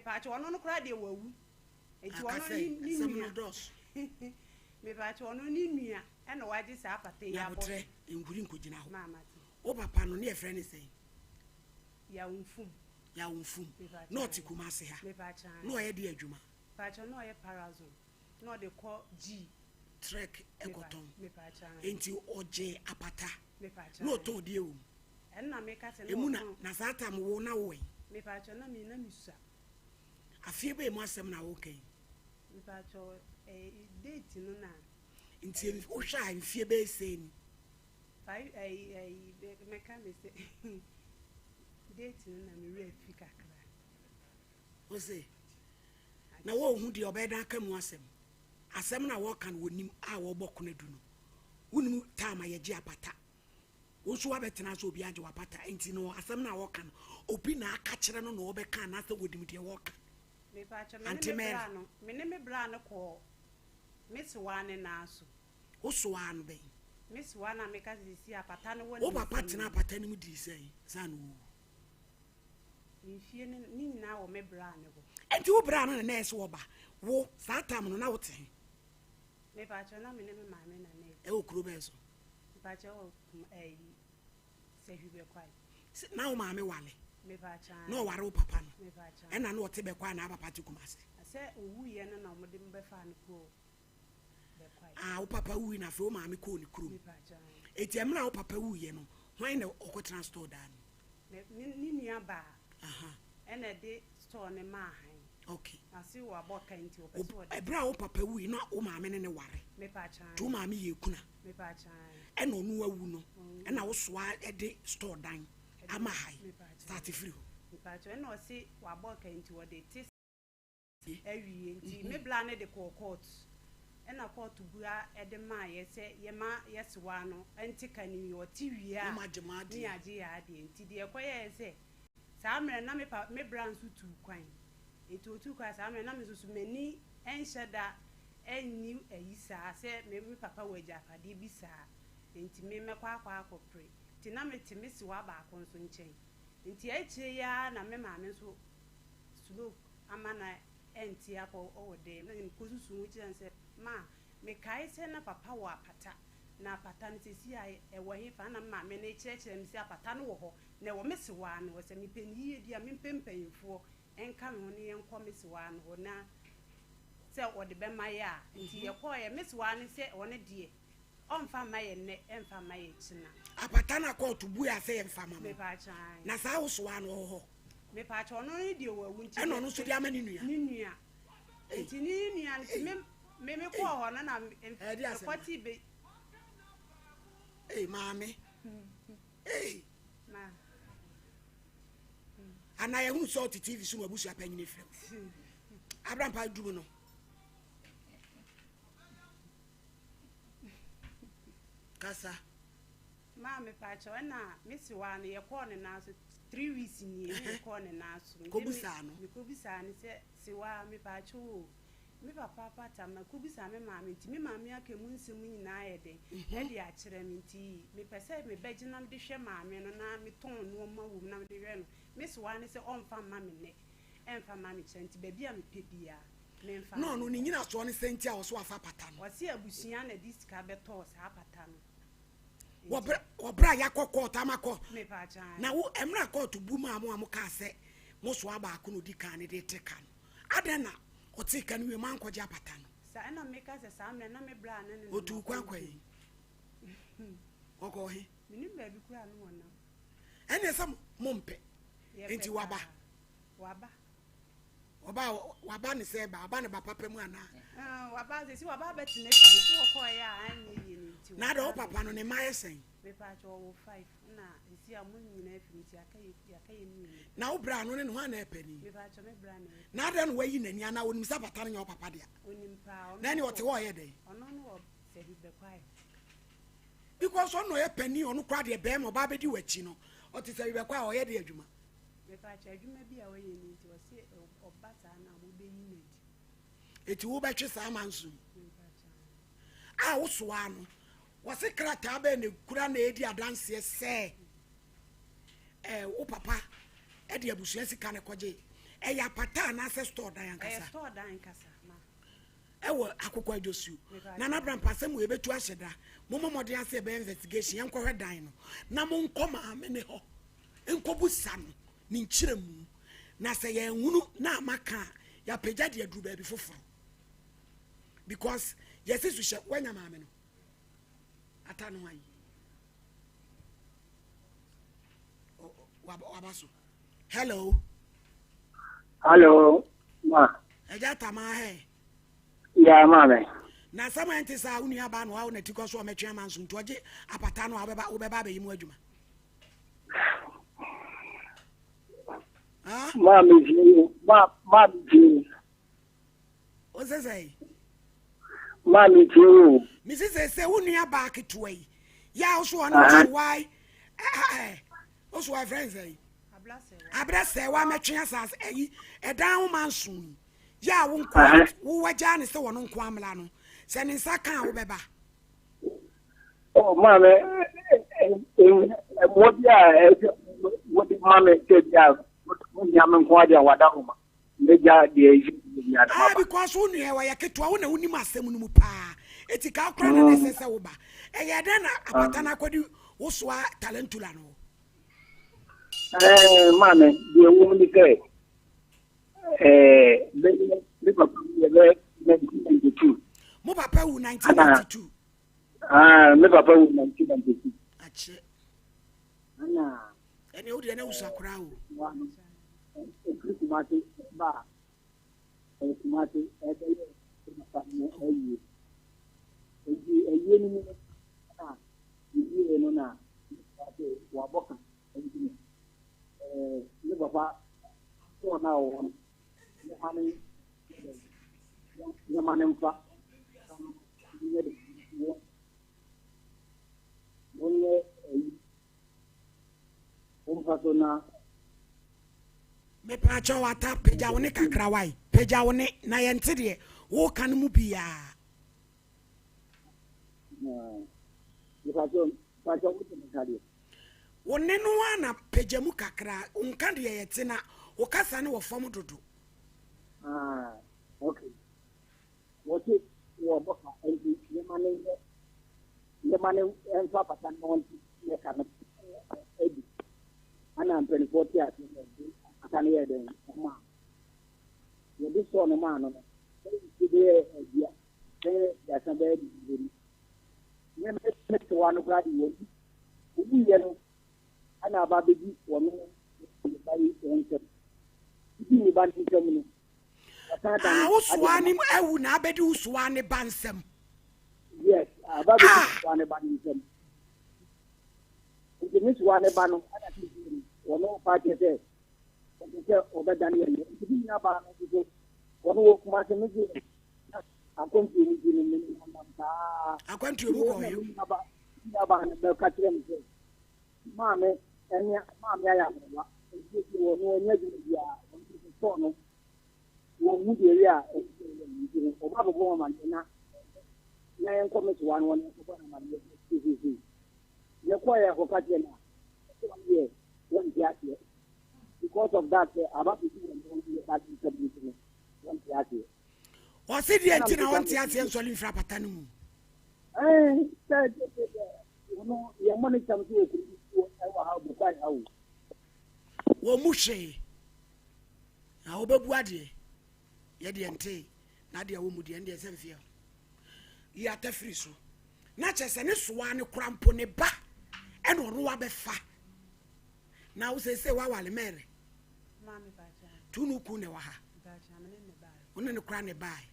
Mepaakyɛw, ɔno no koraa deɛ wawu. Nti Aka ɔno sɛ, ne ne asɛm nua. no dɔɔso. Mepaakyɛw, ɔno ne nua ɛna wagye saa apata yi abɔ Nyabotrɛ, so. nhuri nkɔgyina hɔ. Maa mate. Wo papa no, ne yɛfrɛ no sɛn? Yaw Mfum. Yaw Mfum. Mepaakyɛw. Na ɔte Kumase ha. Mepaakyɛw. Na ɔyɛ deɛ adwuma? Mepaakyɛw, na ɔyɛ parazone. Na ɔde kɔ G. Trek kɔtɔn. Mepaakyɛw. Nti ɔgye apata. Mepaakyɛw. Na ɔtɔn deɛ wɔ mu. Ɛnna meka sɛ na Emu na ɔtɔn. na saa tam wo na wowɔ yi? Mepaakyɛw, na me na mesua. Afeɛ bɛn mu asɛm na woreka yi? Mepaakyɛw, eh, date no na. Nti wohwɛ a mfeɛ bɛyɛ sɛn ni? Five, eh, eh, mɛka ne sɛ date no na me werɛ afi kakra. Wo se, na wɔnhu deɛ ɔbɛyɛ dan aka mu asɛm. Asɛm no a wɔka no wɔnim a wɔbɔ konadu no. Wonim time a yɛgye apata. Wo nso woabɛtena ase obi agye w'apata nti no asɛm no a wɔka no obi na aka kyerɛ no na ɔbɛka anaasɛ wɔnim deɛ wɔka. Mepaakyɛ me ne Auntie me Mary. bra no me ne me bra no kɔɔ me sewaa ne nan so. Wo sewaa no bɛn? Me sewaa no a meka sɛ sisi apata no wɔ Wo ne papa nsam tena no. apata no mu dii sɛn ansa na ɔrewu? Mfie no ne nyinaa wɔ me bra no hɔ. Nti wo bra no na na ɛsɛ ɔba wo saa tam no na wote he? Mepaakyɛw na me ne me maame na na ɛte. Ɛwɔ kuro bɛn so? Mepaakyɛw wɔ kuma ɛyi Sahwi Bɛkwae. Sɛ na wo maame wale? Mepaakyɛw. Na ɔware wo papa no? Mepaakyɛw. Ɛna na ɔte Bɛkwae na papa te Kumase? Sɛ owuiɛ no na wɔde me bɛfaa no kɔɔ Bɛkwae. Ah, wo papa wui na afei wo maame kɔɔ ne kurom. Mepaakyɛw. Eti ɛmmerɛ a wo papa wuiɛ no, hwan na ɔkɔtena store daa no? Ne ne nua baa. Aha. Ɛna ɛde store no maa han. Okay. Na se wabɔ ka nti ɔpɛ sɛ ɔde. Ɛberɛ a wo papa wui na wo maame ne no ware. Mepaakyɛw. Nti wo maame yɛ kuna. Mepaakyɛw. Ɛna ɔno awu no ɛna wo soa ɛde store dan ama han. Mepaakyɛw. Start firi hɔ. Mepaakyɛw ɛna ɔse wabɔ ka nti ɔde te. Awie nti me bra no de kɔɔ court ɛna court bua de maa yɛ sɛ yɛma yɛ sewaa no nte ka no wie ɔte wie a ne yɛagye yɛ adeɛ nti deɛ ɛkɔyɛɛ sɛ saa mmerɛ no na me pa me bra nso tuu kwan nti ɔtuu kwan saa mmerɛ no na me nso so m'ani nhyɛ da nni ayi saa sɛ me me papa wɔ agyapadeɛ bi saa nti me mɛkɔ akɔ akɔpere nti na mete me sewaa baako nso nkyɛn nti akyire yi ara na me maame nso slope ama no ɛnte akɔ wɔ dɛm. Na mekɔsusu ho kyerɛɛ no sɛ, Ma, mekae sɛ na papa wɔ apata, na apata no seesei a ɛwɔ hefa? Ɛnna me maame no rekyerɛkyerɛ me sɛ apata no wɔ hɔ, na ɛwɔ me sewaa no hɔ. Sɛ mepɛ no yiye di a, mempɛ mpanyimfoɔ nka me ho na yɛnkɔ me sewaa no hɔ na sɛ ɔde bɛma yɛ a. Nti yɛkɔeɛ. Me sewaa no sɛ ɔno deɛ, ɔmfa mma yɛ nnɛ, ɛmfa mma yɛ kyena. Apata no a kɔɔto buee a sɛ yɛmfa mma mo no, na saa wo sewaa no ɔwɔ hɔ? Mepaakyɛw, ɔno ne deɛ wawu nti. Ɛna ɔno nso de ama ne nua. Ne nua. Nti ne nua nti me me me kɔɔ hɔ no na mekɔte be. Ee maame. Ee. Ma. Anaa yɛhunu sɛ ɔte TV so na abusua panyin efirɛ mu. Abrampa dum no. Kasa. Maa mepaakyɛw ɛna me sewaa no yɛkɔɔ ne nan so 3 weeks nie ne yɛkɔɔ ne nan so. Nti Kɔbisaa no. Mekɔbisaa no sɛ, sewaa, mepaakyɛw o, me papa pata makɔbisaa me maame nti me maame aka mu nsɛm nyinaa ayɛ dɛn ɛde akyerɛ me nti mepɛ sɛ mebɛgye na mede hwɛ maame no na metɔn nnoɔma wɔ mu na mede hwɛ no. Me sewaa no sɛ ɔmfa mma me nnɛ, ɛmfa mma me kyena nti baabi a mepɛ biara memfa Na ɔno nkɔ. ne nyinasoɔ ne sɛn nti a ɔso afa pata no? Ɔse abusua na ɛde sika bɛtɔɔ saa pata no. Wɔ berɛ a yɛakɔ kɔɔto ama kɔ na wo mmerɛ a kɔɔto bu maa mo a mo kaa sɛ mo soa baako na ɔdi kan no de te ka no, adɛn na ɔtee ka no wie moankɔgye apata no? Sa ɛna meka sɛ saa mmerɛ na me bra ne ne nam Ɔtuu kwan akwantuo kɔ he? Ɔkɔɔ he? Menim baabi koraa ne wɔnam. Ɛneɛ sɛ mompɛ Yɛpɛ nti waba. paa. Waba. Ɔba a waba ne sɛ ba ɔba ne ba papa mu anaa? Ah, waba sɛ si waba abɛtena fie sɛ ɔkɔɔeɛ a anyɛ yie no nti. Na adɛ wo papa no ne mma yɛ sɛn? Mepaakyɛ ɔwɔ five na sisi a mo nyinaa afi mu nti aka yɛ yɛaka yɛ mmienu. Na wo bra no ne ne hwan na ɛpɛ ni? Mepaakyɛ me bra na ɛpɛ. Na adɛn na wayi n'ani anaa onim sɛ pata no nyɛ wo papa dea? Onim paa ɔno. Na ɛne ɔte hɔ ɔyɛ dɛn? Ɔno no wɔ sɛ bɛkwae. Because ɔno ɔyɛ panin, ɔno koraa deɛ bɛrima ɔba abɛdi w'akyi no ɔte sɛ bɛkwae ɔyɛ deɛ adwuma. Mepaakyɛw, adwuma bi a ɔyɛ ni nti ɔse ɔba saa no a wɔbɛyi no adi. Eti wobɛtwe saa manso yi Mepaakyɛw. a wosoa no, wɔse krataa bɛn na ekura na edi adanseɛ sɛ ɛɛ wo papa ɛde abusua sika no kɔgye. Ɛyɛ apata anaasɛ store dan ankasa? Ɛyɛ store dan ankasa ma. Ɛwɔ Akokɔ Adwosuo. Nana Brampa asɛm wei yɛbɛtu ahyɛ da. Mommɔ mmɔden ase yɛbɛyɛ investigation yɛnkɔhwɛ dan no na monkɔ maame ne hɔ nkɔbusa no ne nkyerɛmu na sɛ yɛnhunu na ama ka a yɛapagya de aduru baabi foforɔ because yɛsi so hyɛ wanya maame no ata no ayi waba so hello. Hello ma. Ɛgya tamaa hɛ. Ya maame. Na asɛm a ɛnte saa wo nua baa na wawo n'ati kɔ so ɔmɛtwe ama nso nti ɔgye apata no a wobɛba wobɛba abɛyi mu adwuma. Maame tie ma maame tie. O sɛ sɛ. Maame tie o. Mesi sɛ sɛ wo nua baa ketewa yi yɛ a woso ɔno woso wae ɛɛ woso wae frɛ nsɛ yi. Abrɛ sɛ wa mɛtwe asase ayi ɛdan ho manso yi yɛ a wo nko wo wagyaa ne sɛ wɔn nko amla no sɛ ne nsa ka a wobɛba. Oh, maame mmoa bi a ɛsɛ wode ma me sɛ bi a wohia me nko adeɛ a wada ho ma mɛgya deɛ ɛsi bi adama ba. Ah, because wo nua wɔyɛ ketewa wo na wonim asɛm no mu paa eti ka akora na ɛsɛ sɛ woba ɛyɛ dɛn na apata no akɔdi wo soa talentula no. Ɛɛ maame deɛ ɛwɔ mu ne sɛ ɛɛ me papa yɛ bɛ 1992. Mo papa wu 1992. Ah, me papa wu 1992. Akyɛ. Ana. Ɛnna o deɛ na wusa koraa o. Efiri Kumasi ba a Kumasi ɛbɛyɛ papa no ayie. Eti ayie no mu na yie no na wabɔ ka nti no ɛɛ ne papa tɔɔ na ɔwɔ no ne ha ne nneɛma no mfa nyɛ de wɔ wɔnyɛ ayi wɔmfa so na. Mepaakyɛw ata pagya wo ne kakra wae pagya wo ne na yɛnte deɛ woka no mu biaa. Wo nne no ara na pagya mu kakra, wo nka deɛ yɛte na wo kasa no wɔ fam dodo. Ah, okay. Wɔte wɔ bɔka nti yɛma no nyɛ yɛma no mfa pata no nti yɛka no adi. Ana mpanimfoɔ te ase sɛ pata no yɛ dɛn ɔma yɛde sɔɔ no maa no no bɛyɛ adua bɛyɛ aduasa bɛyɛ aduonu ne me sewa no koraa de wɔn owuiɛ no ɛna aba abɛdi wɔn ne ba yi wɔn nsam di ne ba ne nsam no wɔsan dan ah, wosoa ne awu na abɛdi wosoa ne ba nsam yes aba abɛdi ah. wosoa ne ba ne nsam nti ne soa ne ba no ɛna ti di no wɔn pa kyerɛ sɛ wɔn sɛ wɔbɛdane yɛn nti ne nua baa no nso so wɔn wɔ kumase no deɛ Akwantuo no nti no, menam saa. Akwantuo mu kɔɔ he? Me nuabaa no bɛka kyerɛ me sɛ, maame ɛne maame ayɛ aberewa, nti nti wɔn ɔnyɛ adwuma biara, wɔn nso sɔɔ no, wɔn hu deɛ ɛyɛ a ɛsɛ sɛ ɛyɛ nti no, wɔn abɛbɔ wɔn amaneɛ na na yɛnkɔ me soa no wɔn nkɔbɔ no amaneɛ sesesei. Yɛkɔɔ yɛ akɔka kyerɛ no a, ɔsɛ wɔn deɛ wɔnte aseɛ because of that sɛ aba bɛsi wɔn ho yɛ ba nsɛm nti no wɔnte aseɛ. Ɔse deɛ nti na ɔnte aseɛ nsɔre mfiri apata no mu. Wɔn mu hwee na wɔbɛbu adeɛ yɛ deɛ ntee na adeɛ wɔ mu deɛ ndeɛ sɛ mfeɛ ho yi ata firi so na kyɛ sɛ ne soa ne kora mpo ne ba ɛna ɔno wabɛfa na wo sɛ sɛ wawale mɛrɛ tu no ku na ɛwɔ ha Wo ne no koraa na ɛbaeɛ.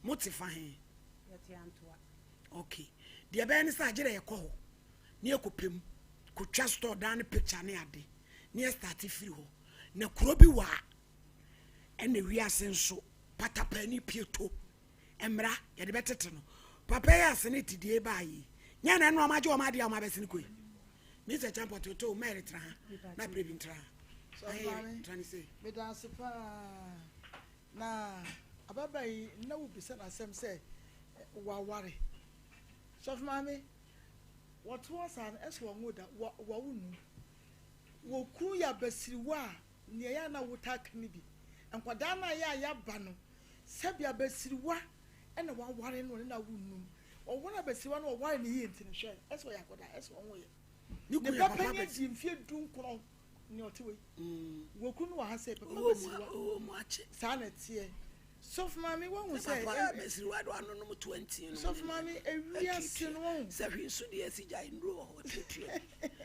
Mote fa he? Ok. Deɛ ɛbɛyɛ ne sɛ agyerɛ yɛkɔ hɔ ne yɛkɔpɛ mu kɔtwa store dan no picture ne ade ne yɛ starte firi hɔ. Na kuro bi wɔ a ɛna wiase nso patapaani pieto mmara yɛde bɛtete no. Papa yi asene tidie baa yi nyɛ na ɛno ɔmo agye ɔmo adeɛ a ɔmo abɛsene kɔ yi. Mr. Champɔ toto Mary tra ha na Prebi ntra ha. Sɔfo maame, meda ase paa. Na ababaa yi na wobisa no asɛm sɛ waware. Sɔfo maame, wɔte hɔ saa no ɛsɛ wɔn da wɔwo nu. Wɔ kunu yɛ abasiriwa a nea ɛyɛ a na wotaa ka no bi. Nkwadaa no a yɛ a yɛaba no, sɛbi abasiriwa na waware no, ɔne no awo nnum. Ɔware abasiriwa no ɔware no yie nti no, hwɛ, ɛsɛ ɔyɛ akwadaa, ɛsɛ ɔnwoeɛ. Ne Ne kunu yɛ ba papa panin bɛsi. adi mfeɛ dunkron, nea ɔte hɔ yi. Wɔ kunu no wɔ ha sɛ papa Owó mu abasiriwa. owó mu akyɛ. Saa na ɛteɛ. Sɔfo maame, woahu Sɛ sɛ papa e- abasiriwa de wanonom 20 no. Sɔfo maame, ewiase no woahu. Sɛ hwee nso deɛ ɛsi gya nnuro wɔ hɔ tuatua bi.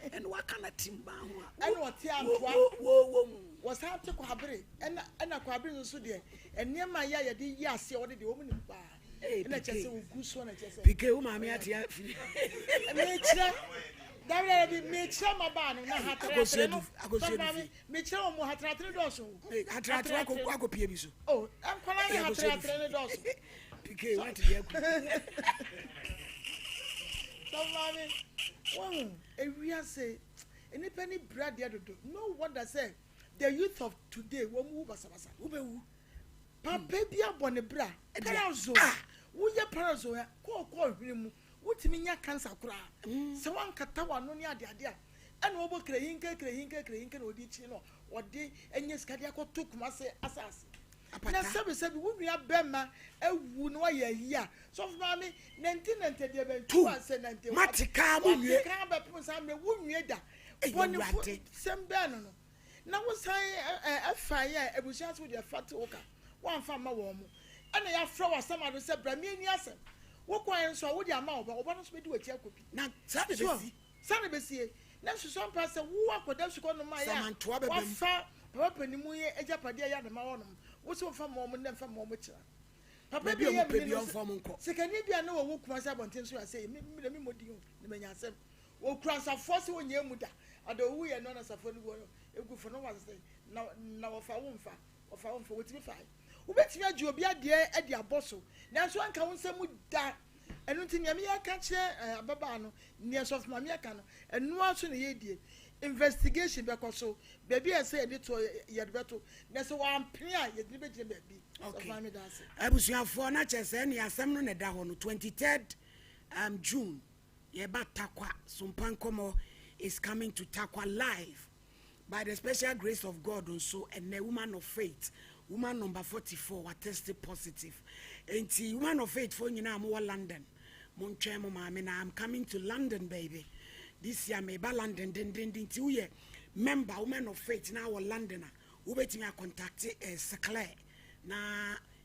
Ɛna waka na tim ban ho a. Ɛna ɔte antoa. Wo wo wo mu. Wɔsan te kwabere, ɛna ɛna kwabere no nso deɛ nneɛma yɛ a yɛde yɛ aseɛ wɔde deɛ wɔn nim paa. Ee, Ɛna kyerɛ PK. sɛ ogu so na kyerɛ sɛ. PK wo maame ate afiri. Mekyerɛ dabi dabi mekyerɛ mmabaa no na hatratre no. Akosua Sɔfo du maame fi. mekyerɛ wɔn mu hatratre dɔɔso o. Ee, Hatratre akɔ akɔ pie bi so. O nkwadaa ne Ee, akosua du hatratre ne dɔɔso. PK wate deɛ aku. Sɔfo maame wɔn ewiase nnipa ni bra deɛ dodo no wonder sɛ the youth of today wɔn mu wu basabasa. Wobɛwu. Papa bi abɔ ne bra Ɛdeɛ. parazone Ah! woyɛ parazone a kɔɔkɔɔ hwene mu wotumi nya cancer koraa sɛ wankata w'ano ne adeade a ɛna wɔbɔ krehinke krehinke krehinke na ɔde kyini no ɔde anya sika de akɔto Kumase asase na Apata. sɛbisɛbi wo nua bɛrima awu na wayɛ ayi a sɔfo maame nante nante deɛ bɛntu Tu. a sɛ nante Mate kaa mo nwie. wate kaa bɛpem saa mmerɛ wo nwie da Ɛyɛ bɔnefo Awurade. sɛm bɛɛ no no na wosan ɛfa yɛ a abusua so deɛ fa te wo ka woamfa mma wɔn mo ɛna yɛafrɛ wɔ asɛm ado sɛ bra mieni asɛm wokɔɛ nso a wode ama wo ba wo ba no nso bɛdi w'akyi akɔ bi Na saa na so bɛsi. saa na bɛsie na nsusua mpa sɛ wo akɔda sukɔ nom a yɛ a Samantoa bɛba mu. wafa papa panimu yɛ agyapadeɛ yɛ adema hɔ nom wo sɛ womfa ma ɔmo nnɛ mfa ma ɔmo kyerɛ papa Baabi bi a yɛ ɔmo pɛ mene bi no ɔmfa ɔmo nkɔ. sikani bi a ne wɔwɔ Kumase abɔnten so asɛ mi mi na mi mmɔ din o ne manya asɛm okura nsafoɔ sɛ wɔnyɛ mu da ada owu yɛ no na nsafoɔ no gu hɔ egu fo no wa sɛ na na wɔfa wo mfa wɔfa wo mfa wɔtumi fa wobɛtumi agye obi adeɛ adi abɔ so nanso anka wo nsɛm mu da. Ɛno nti nea meyɛ ka kyerɛ ababaa no, nea sɔfo maame aka no, ɛno ara so na yɛdie. Investigation bɛkɔ so baabi a ɛsɛ yɛde toɔ yɛde bɛto, na sɛ wɔampene a yɛde no bɛgyina baabi. Sɔfo maame, da ase. Abusuafoɔ, na kyerɛ sɛ ne asɛm no na ɛda hɔ no, 23rd June yɛba Tarkwa. Sompa Nkɔmmɔ is coming to Tarkwa live by the special grace of God. Nso ɛnɛ woman of faith, woman number 44 wa test positive, nti woman of faith fo nyinaa mowɔ London, montwɛn mo maame na I'm coming to London, baby. This year meba London dendenden. Nti woyɛ member woman of faith na wɔ London a, wobɛtumi a contact Seclair na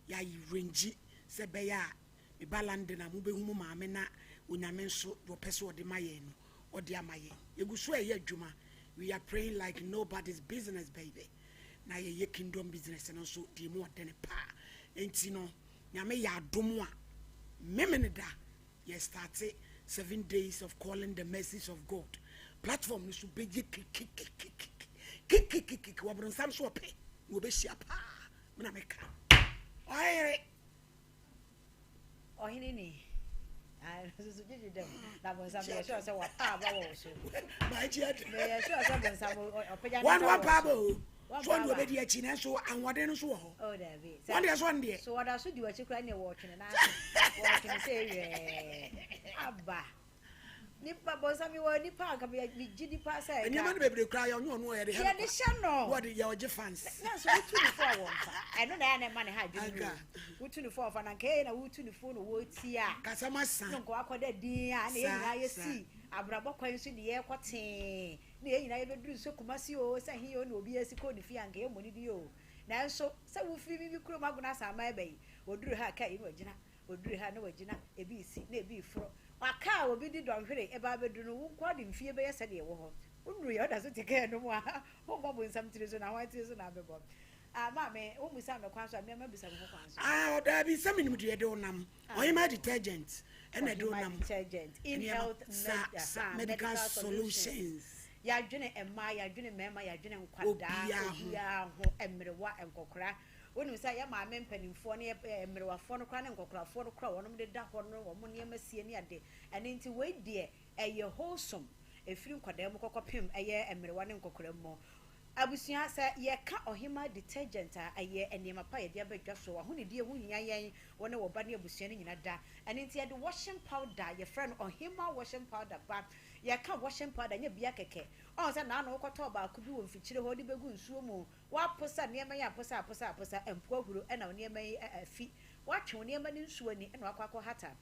yɛarrange sɛ ɛbɛyɛ a meba London a mobɛhu mo maame, na Onyame nso deɛ ɔpɛ sɛ ɔde ma yɛn no ɔde ama yɛn. Yɛgu so a ɛyɛ adwuma. We are praying like nobody's business, baby, na yɛyɛ kingdom business no nso deɛ mu ɔdene paa. Nti no Nyame yɛ adom a memene da yɛ start 7 days of calling the mercies of God platform no so bɛgye kikikikikikikikiki. Wɔboronsam so ɔpɛ na wɔbɛhyia paa. Mena meka ɔyere. Ɔhene ni soso gyegye dɛm na bɔnsam yɛ sure sɛ wapa aba wɔ wo so. Maagye adi. Meyɛ sure sɛ bɔnsam ɔpagya ne wɔn nsa wɔn wɔ paa so. bɔ o Wɔn so ɔno pa aba. ɔbɛdi akyi, nanso ahoɔden no nso wɔ hɔ. Oh, dabi. Wɔn deɛ so ɔno deɛ. So wɔda so di w'akyi koraa ne wɔtwene n'ase wɔtwene sɛ ewɛɛ aba nipa bɔnsam wɔ nipa anka megye nipa sɛ nneɛma no bebree koraa yɛ ɔnyɛ ɔno ɔyɛ de yɛde hyɛ no. Wɔde yɛ ɔgye fans. Nanso wotu ne fo a wɔmfa ɛno na ɛyɛ na ɛma ne ha adwene no Anka. o. Wotu ne fo a wɔmfa na nka ɛyɛ na wotu ne fo no wɔti a kasɛm asa. No nka wakɔda din a na yɛn nyinaa yɛsi abrabɔ kwan so ne yɛkɔ tee na yɛn nyinaa yɛbɛduru nso Kumasi o sɛ he o na obi asi kɔ ne fie anka yɛmmɔ ne di o. Nanso sɛ wofiri mi kurom agona asaman ba yi wɔduru ha kaa yi na wagyina, wɔduru ha na wagyina, ebi si na ebi foro waka a obi di dɔnhwere ɛba abɛduru no wo nko de mfie bɛyɛ sɛdeɛ ɛwɔ hɔ wonuru yɛ ɔda so te kaa no mu a wommɔ bonsam tiri so na wɔn tiri so na abɛbɔ ah. Maame, wommisa me kwan so a mmeɛma bisa me ho kwan so. Ah, ɔdaabi sɛ menim deɛ ɛde wo nam Ɔhema Detergent ɛna ɛde wo nam. Detergent in Nneɛma- health sa medical solutions. Yɛadwene mmaa, yɛadwene mmarima, yɛadwene nkwadaa. Obiara ho. Obiara ho, mmerewa, nkɔkora. Wonim sɛ yɛ maame mpanimfoɔ ne yɛ mmerewafoɔ no koraa ne nkɔkorafoɔ no koraa wɔnom deda hɔ no wɔn nneɛma sie ne ade. Ɛno nti wei deɛ ɛyɛ wholesome, ɛfiri nkwadaa mu kɔkɔpem ɛyɛ mmerewa ne nkɔkora mu. Abusua, sɛ yɛka Ɔhemmaa detergent a, ɛyɛ nneɛma pa a yɛde aba dwa so. W'ahonidie ho hia yɛn, wo ne wo ba ne abusua no nyina da. Ɛno nti yɛde washing powder a yɛfrɛ no Ɔhemmaa washing powder ba. Yɛka washing powder, ɛnyɛ bia kɛkɛ. Ɔhu sɛ naano wokɔtɔɔ baako bi wɔ mfikyire hɔ wode bɛgu nsuo mu, woaposa nneɛma yi aposa aposa aposa, mpo ahuro ɛna wo nneɛma yi afi. Woatwe wo nneɛma no nsuo ani ɛna woakɔ akɔhata.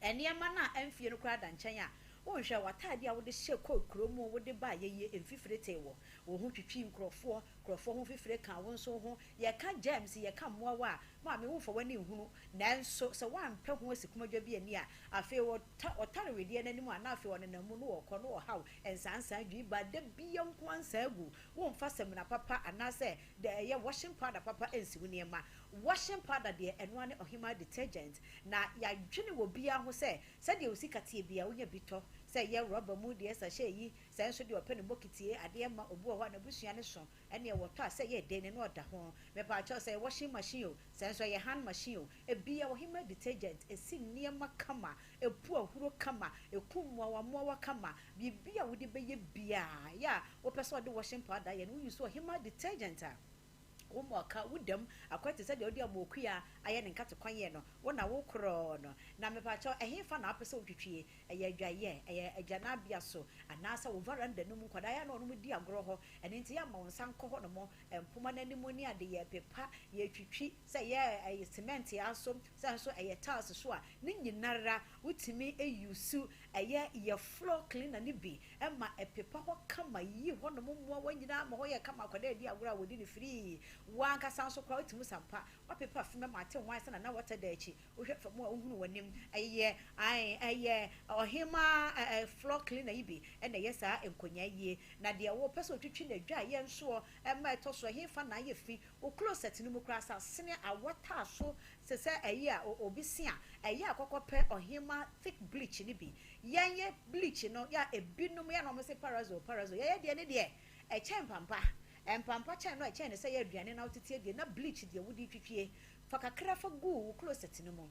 Nneɛma no a ɛmfie no koraa da nkyɛn a, wonhwɛ w'atadeɛ a wode hyɛ kɔɔ kuro mu wode baeɛ yi mfifire tee wɔ wo ho twitwii nkurɔfoɔ, nkurɔfoɔ ho fifire kaa wo nso wo ho. Yɛka germs, yɛka mmoawa a, maame womfa w'ani nhunu, nanso sɛ woampɛ ho asikumadwa bi anni a, afei ɔta ɔtare wedeɛ no anim a na afei ɔnenam mu na ɔkɔ na ɔhaw nsaansaa dwii ba da biara nko ara nsaa gu. Womfa samina papa anaasɛ deɛ ɛyɛ washing powder papa nsi wo nneɛma. Washing powder deɛ ɛno ara ne ɔhemaa detergent. Na yɛadwene wɔ biara ho sɛ sɛdeɛ wo sika teɛ biara wonya bi tɔ, sɛ ɛyɛ rɔba mu deɛ sachet yi, sɛ nso deɛ ɔpɛ no bokiti adeɛ ma obi wɔ hɔ a n'abusua no so ɛneɛ wɔtɔ a sɛ ɛyɛ den no ɔda ho. Mepaakyɛw sɛ ɛyɛ washing machine o, sɛ nso ɛyɛ hand machine o, ebia ɔhemaa detergent ɛsi nneɛma kama, ɛpu ahuro kama, ɛku mmoawa mmoawa kama, biribi a wode bɛyɛ biara yɛ a wopɛ sɛ ɔde washing powder yɛ no wo use ɔhemaa detergent a, Wo mmɔka, wo dam, akɔyɛ te sɛ deɛ wode amoakua ayɛ ne nkate kwan yɛ no, wo na wo korɔ no. Na mepakyɛw, ɛhefa na wopɛ sɛ wotwitwie? Ɛyɛ adwaeɛ, ɛyɛ agyananbea so, anaasɛ wo varanda no mu? Nkwadaa yɛ a na wɔnom di agorɔ hɔ, ɛno nti yɛ a ma wo nsa nkɔ hɔnom, mpoma no anim ne ade, yɛrepepa, yɛretwitwi, sɛ ɛyɛ cement aso, sɛ nso ɛyɛ tiles so a, ne nyinara wotumi use ɛyɛ yɛ floor cleaner no bi ma ɛpepa hɔ kama, yiyi hɔnom mmoawa nyinaa ma hɔ yɛ kama, akwadaa redi agorɔ a wɔdi no firii. Wo ankasa nso koraa wotumi sa mpa, woapepa fam ama ate nwan sɛ Nana Wata da akyi, wohwɛ fam a wohunu w'anim. Ɛyɛ ae, ɛyɛ ɔhemmaa floor cleaner yi bi na ɛyɛ saa nkonnyaa yie. Na deɛ wopɛ sɛ otwitwi n'adwaeɛ nsoɔ ma ɛtɔ so, ɛhefa na ayɛ fi? Wo closet no mu koraa sɛ asene awɔtaa so te sɛ ɛyi a obi se a, ɛyɛ a kɔkɔ pɛ ɔhemmaa thick bleach no bi. Yɛn yɛ bleach no yɛ a ebinom yɛ na wɔn se parazole parazole yɛyɛ deɛ ne deɛ ɛkyɛn mpampa mpampa kyɛn no ɛkyɛn ne sɛ yɛ aduane na wotete adie na bleach deɛ wode twitwie fa kakra fa gu wo closet no mu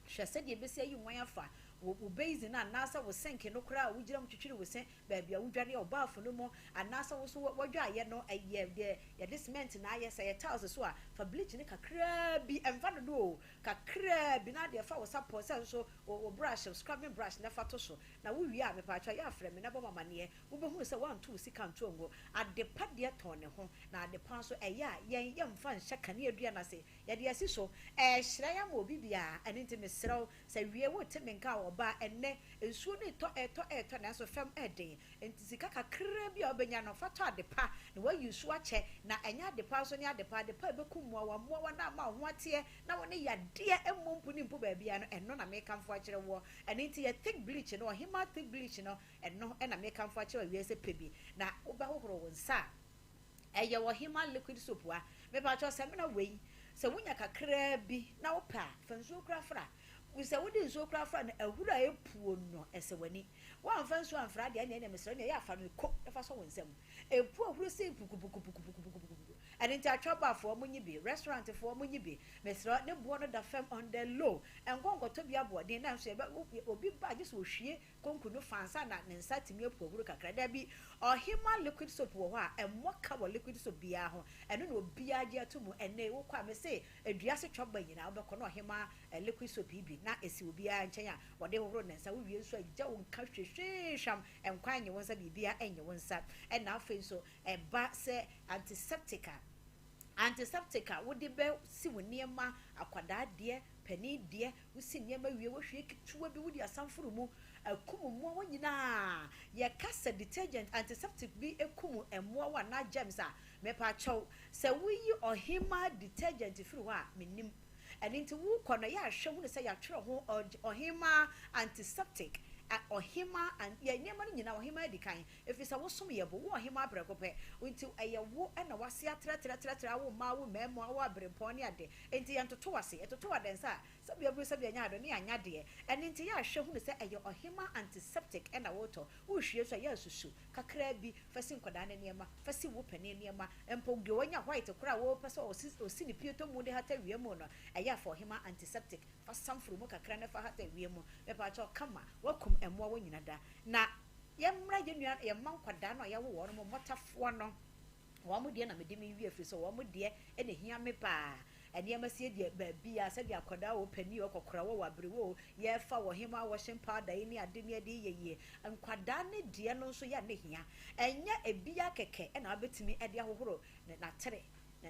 hwɛ sɛdeɛ ebesi ayi nwan afa wo wo basin no anaasɛ wo sink no koraa a wogyina mu twitwiri wo se baabi a wodware wo bath no mu anaasɛ wo so wadwaeɛ no ɛyɛ deɛ yɛde cement na ayɛ sɛ yɛ tiles so a fa bleach no kakraa bi ɛmfa dodo o kakraa bi na adeɛ fa wo sapɔ sɛ nso Wo wo brush, wo scrubbing brush na fa to so. Na wo wie a, mepaakyɛw yɛ a frɛ me na bɔ me amaneɛ. Wo bɛhunu sɛ woanto wo sika anto angu. Ade pa deɛ tɔn ne ho, na ade pa nso ɛyɛ a yɛn yɛmfa nhyɛ kanea dua no ase. Yɛde asi so. Ɛrehyerɛn ama obi biara. Ɛno nti mesrɛ wo, sɛ wie wote me nka a, ɔbaa, ɛnnɛ nsuo no retɔ, ɛretɔ, ɛretɔ, nanso fam ɛreden. Enti sika kakraa bi a wobɛnya no, fa tɔ ade pa na woayi so akyɛ. Na ɛnyɛ ade pa nso ne ade pa, ade pa a ɛbɛkum mmoawa mmoawa na ama wo ho ateɛ na wo ne yadeɛ mmɔ mpo ne mpo baabiara no, ɛno na mekamfo akyerɛ woɔ. Ɛno nti yɛ thick bleach no, ɔhemaa thick bleach no, ɛno na mekamfo akyerɛ wo awiei sɛ pɛ bi na wobɛhohoro wo nsa a, ɛyɛ ɔhemaa liquid soap a. Mepakyɛw samina wei, sɛ wonya kakraa bi na wopɛ a, fa nsuo koraa fra. Sɛ wode nsuo koraa fra no, ahuru a ɛpuo no, ɛsɛ w'ani. Woamfa nsuo amfra deɛ, ɛnneɛ mesrɛ wo, ɛnneɛ yɛ a fa no ko na fa sɔ wo nsam. Ɛpu ahuro sei pukupukupukupukupukupuku. Ɛno nti atwɔbafoɔ monyi bi, restaurantfoɔ monyi bi, mesrɛ wo, ne boɔ no da fam on the low. Nkɔ nkɔtɔ bi aboɔden nanso yɛbɛ, wo, obi ba a gye sɛ ɔhwie konku no fa ansa na ne nsa atumi apu ahuro kakra. Dabi, Ɔhemmaa liquid soap wɔ hɔ a, ɛmmɔ ka wɔ liquid soap biara ho. Ɛno na obiara gye ato mu. Ɛnnɛ yi wokɔ a, mese dua ase twɔba nyinaa wobɛkɔ na Ɔhemmaa liquid soap yi bi na ɛsi obiara nkyɛn a wɔde hohoro ne nsa. Wowie nso a, gya wo nka hwehwee hwam, nkwan nnye wo nsa, biribiara nnye wo nsa. Ɛna afei nso, ɛba sɛ antiseptic a, antiseptic a wode bɛsi wo nneɛma, akwadaa deɛ, panin deɛ, wosi nneɛma wie, wohwie ketewa bi wode asanforo mu akum mmoawa nyinaa. Yɛka sɛ detergent, antiseptic bi kum mmoawa anaa germs a, mepaakyɛw, sɛ woyi ɔhemmaa detergent firi hɔ a, mennim. Ɛno nti wokɔ no, yɛ a hwɛ hunu sɛ yɛatwerɛ ho ɔhemmaa antiseptic, ɔhemmaa, yɛ nneɛma no nyinaa ɔhemmaa adi kan. Ɛfiri sɛ wosom yɛ bo, wo ɔhemmaa prɛko pɛ, nti ɛyɛ wo na w'ase atrɛtrɛtrɛtrɛ awo mmaa, awo mmarima, awo aberempɔn ne ade, enti yɛntoto w'ase, yɛtoto w'adɛnsa a, sɛbi aburu sɛbi anya ado ne yɛanya deɛ, ɛno nti yɛ a hwɛ hunu sɛ ɛyɛ ɔhemmaa antiseptic na woretɔ, worehwie nso a yɛ a susu kakraa bi fa si nkwadaa no nneɛma, fa si wo panin nneɛma, mpo deɛ wanya white koraa a wopɛ sɛ ɔsi ɔsi ne pieto mu de hata wia mu no, ɛyɛ a fa ɔhemmaa antiseptic fa samforo mu kakra na fa hata wia mu, mepaakyɛw kama, woakum mmoawa nyina da, na. Yɛmmra yɛn nua, yɛn mma nkwadaa no a yɛawo wɔn no, mmɔtafowa no. Wɔn deɛ na mede mewie ɛfiri sɛ wɔn deɛ na ɛhia me paa. Nneɛma sie deɛ baabi a sɛdeɛ akwadaa o, panin o, kɔkora o, aberewa o, yɛfa wɔ hemaa washing powder yi ne ade ne ɛde yɛ yie. Nkwadaa ne deɛ no nso yɛ a na ɛhia. Ɛnyɛ ebia kɛkɛ na wobɛtumi de ahohoro n'atere,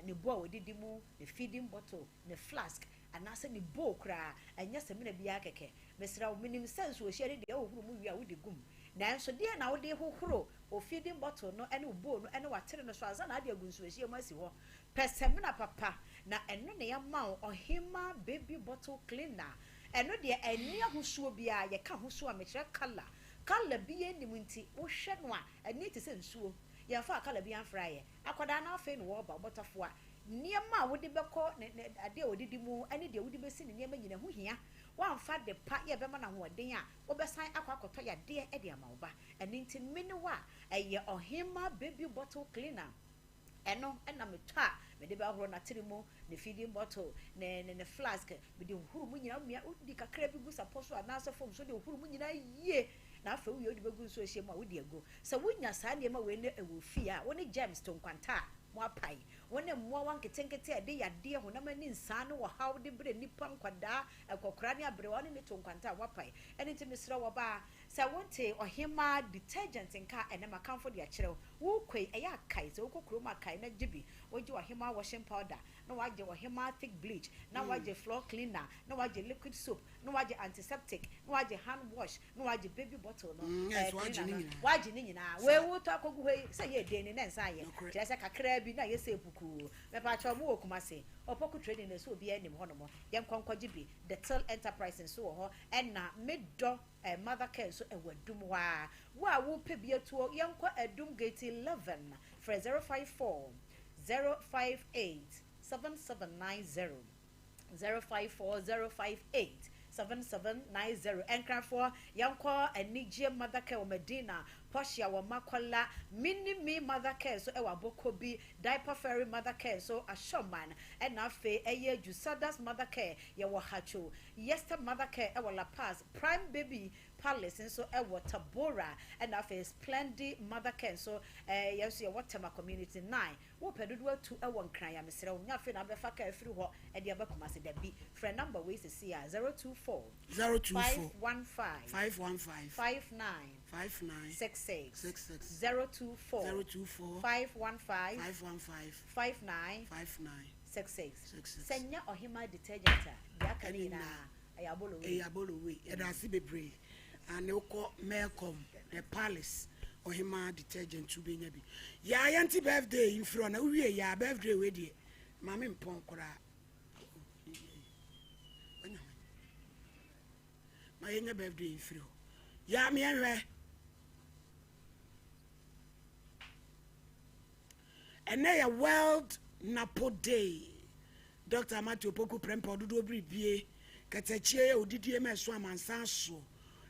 ne bowl a ɔdidi mu, ne feeding bottle, ne flask, anaasɛ ne bowl koraa. Ɛnyɛ samina biara kɛkɛ. Mesrɛ wo, menim sɛ nsuohyeɛ no deɛ wohohoro mu wie a wode gu mu. Nanso deɛn na wode hohoro wo feeding bottle no ne wo bowl no ne w'atere no so ansa na wode agu nsuohyeɛ mu asi hɔ? Pɛ samina papa, na ɛno na yɛama wo Ɔhemmaa Baby Bottle Cleaner. Ɛno deɛ ɛnni ahosuo biara, yɛka ahosuo a mekyerɛ colour. Colour biara nni mu nti wohwɛ no a, ani te sɛ nsuo. Yɛmfaa colour biara mfraeɛ. Akwadaa no afei na wɔreba, ɔbɔtafoa. Nneɛma a wode bɛkɔ ne ne adeɛ a ɔdidi mu ne deɛ wode bɛsi ne nneɛma nyinaa ho hia. Woamfa ade pa yɛ bɛma no ahoɔden a, wobɛsan akɔ akɔtɔ yadeɛ de ama wo ba. Ɛno nti me ne wo a, ɛyɛ Ɔhemmaa Baby Bottle Cleaner. Ɛno na metɔ a mede bɛhohoro n'atiri mu, ne feeding bottle, ne ne ne flask. Mede hohoro mu nyinaa. Womia, wode kakra bi gu sapɔ so anaasɛ fam so, wode hohoro mu nyinaa yie. Na afei wowie wode bɛgu nsuo hyeɛ mu a wode agu. Sɛ wonya saa nneɛma wei no wɔ fie a, wo ne germs to nkwanta a, moapae. Wo ne mmoawa nketenkete a ɛde yadeɛ, honam ani nsaa ne ɔhaw de brɛ nnipa, nkwadaa, nkɔkoraa ne aberewa, wo ne no to nkwanta a, woapae. Ɛno nti mesrɛ wo ɔbaa, sɛ wontee Ɔhemmaa detergent nka a, ɛnnɛ makamfo de akyerɛ wo. Worekɔ yi, ɛyɛ a kae, sɛ wokɔ kurom a kae na gye bi. Wogye Ɔhemmaa washing powder, na woagye Ɔhemmaa thick bleach, na woagye floor cleaner, na woagye liquid soap, na woagye antiseptic, na woagye hand wash, na woagye baby bottle no, Mm, yes, eh, woagye cleaner ne no. nyinaa. Woagye ne nyinaa. Saa. Wei wotɔ akɔgu hɔ yi, sɛ yɛ den ni na nsa ayɛ. Nokorɛ. Kyerɛ sɛ kakraa bi na ayɛ sɛ pukuu. Mepaakyɛw, mowɔ Kumasi, Opoku Trading na ɛsɛ obiara nim hɔnom. Yɛnkɔ nkɔgye bi. The Till Enterprise nso wɔ hɔ, ɛna Me Dɔ eh, Mother Care nso ɛwɔ Adum hɔ ara. Wo a wopɛ bi atuo, yɛnkɔ Adum Gate 11, frɛ 054 058 7790. 054058 7790 Nkranfoɔ yɛnkɔ Anigyeɛ Mother Care wɔ Madina, Portia wɔ Makola, Mini Me Mother Care nso ɛwɔ Abokobi, Diaper Fairy Mother Care nso Ashorman, ɛna afei ɛyɛ Jusadas Mother Care yɛwɔ Hacho, Yester Mother Care ɛwɔ La Paz, Prime Baby Palace nso ɛwɔ Tabora, ɛna afei Splendy Mother Care nso ɛɛ yɛn nso yɛwɔ Tema Community 9. Wopɛ dodoɔ atu wɔ Nkran a, mesrɛ wo, nyɛ afei na wobɛfa kaa afiri hɔ de aba Kumasi. Dabi. Frɛ number wei seesei ara, 024 024 515 515 59 59 66. 66 024 024 515 515 59 59 66. 66. Sɛ nyɛ Ɔhemaa detergent a, deɛ aka no Ɛne nyinaa nyinaa. ɛyɛ abolo wei. Ɛyɛ abolo wei. Yɛda ase bebree. Ane wokɔ Melcom, the Palace, Ɔhemaa detergent wobɛnya bi. Yaa yɛnte birthday yi mfiri hɔ na wowie yaa birthday wei deɛ ma me mpɔn koraa. Wanya hwan? Ma yɛnyɛ birthday yi mfiri hɔ. Yaa meɛnhwɛ. Ɛnɛ yɛ World Napo Day. Dr. Matthew Opoku Prempeh ɔdodoɔ biribie katakyie yɛ odidie ma ɛso amansan so.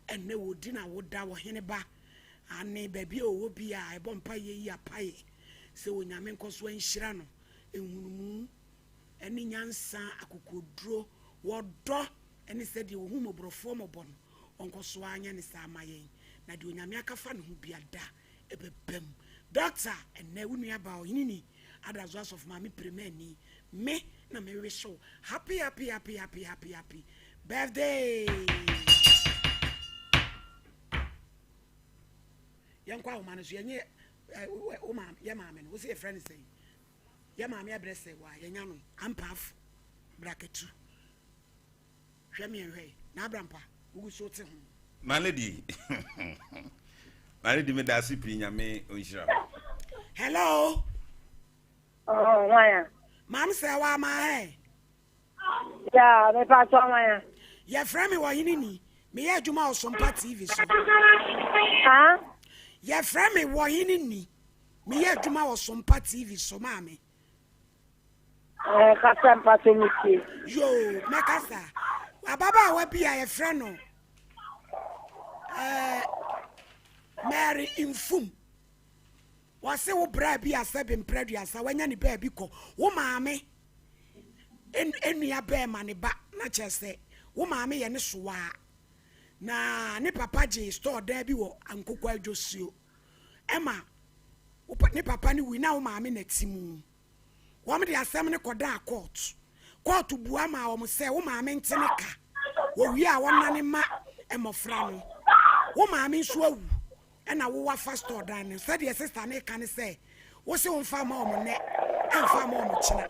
Ɛnɛ wɔdi na woda wɔ hene ba ane baabi a ɔwɔ bi a ɛbɔ mpa yɛ yi apaeɛ sɛ Onyame nkɔ so anhyira no nhunumu ne nyansa akokoduro wɔdɔ ne sɛdeɛ ɔhu mmɔborɔfoɔ mmɔbɔ no ɔnkɔ so ara nyɛ ne saa ma yɛn na deɛ Onyame aka fa ne ho bia da ɛbɛba mu. Doctor, ɛnɛ wo nua baa ɔhene ni Adazo Asɔfo Maame Piremani me na me wish wo happy happy happy happy happy happy birthday. Yɛnkɔ ahoma no so yɛnyɛ wo maame yɛ maame no wo sɛ yɛfrɛ no sɛn yɛ maame abrɛ sɛ wa yɛnya no ampaafo brakatu hwɛ meɛnhwɛ na abrampa wogu so te ho. My lady, my lady, me da ase pii Nyame onhyira wo. Hello. Oh, hwan a? Maame sɛ wa ma ɛ. Ya, me pa so hwan a? Yɛfrɛ me Ɔhene Ni. Meyɛ adwuma wɔ Sompa TV so. Ha? Yɛfrɛ me Ɔhene Ni. Meyɛ adwuma wɔ Sompa TV so, maame. Eh, kasa mpa so me tie. Yo, mɛkasa. Ababaawa bi a yɛfrɛ no eh, Mary Mfum. Wɔse wo bra bi a sɛbe mprɛ aduasa wanya ne baabi kɔ. Wo maame nua bɛɛma ne ba na kyerɛ sɛ wo maame yɛ ne sowaa. Na ne papa gyee store dan bi wɔ Ankoko Adwosuo. Ɛma Ne papa no wui na wo maame na te mu. Wɔn de asɛm no kɔdaa kɔɔto. Kɔɔto bua maa wɔn sɛ wo maame nte ne ka. Wɔwie a wɔnnane mma mmɔfra no. Wo maame nso awu ɛna wo wafa store dan no. Sɛdeɛ sista no reka ne sɛ wo se womfa mma wɔn nnɛ ɛmfa mma wɔn kyena.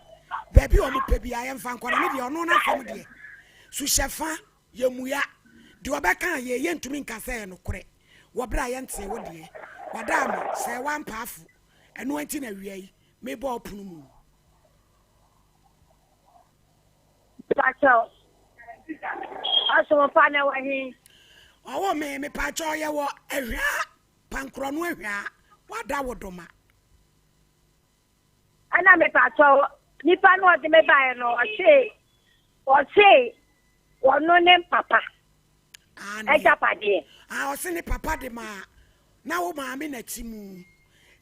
Baabi a wɔn pɛ biara yɛmfa nkɔ na ne deɛ ɔno n'asɛm deɛ suhyɛfa yɛmmua. Deɛ ɔbɛka a yɛ yɛntumi nka sɛ ɛyɛ nokorɛ wɔ berɛ a yɛntee wo deɛ. Wada ama sɛ woampa afo. Ɛno nti na awia yi mebɔ ɔpono mu. Mepakyɛw, ɔsompa na ɛwɔ he? Ɔwɔ me, mepakyɛw yɛwɔ Ahwaa, Pankorɔno Ahwaa, wada wo doma. Ɛna mepakyɛw, nipa no ɔde me baeɛ no, ɔse, ɔse ɔno ne papa agyapadeɛ. Ah, ɔse ne papa de maa na wo maame na ti mu.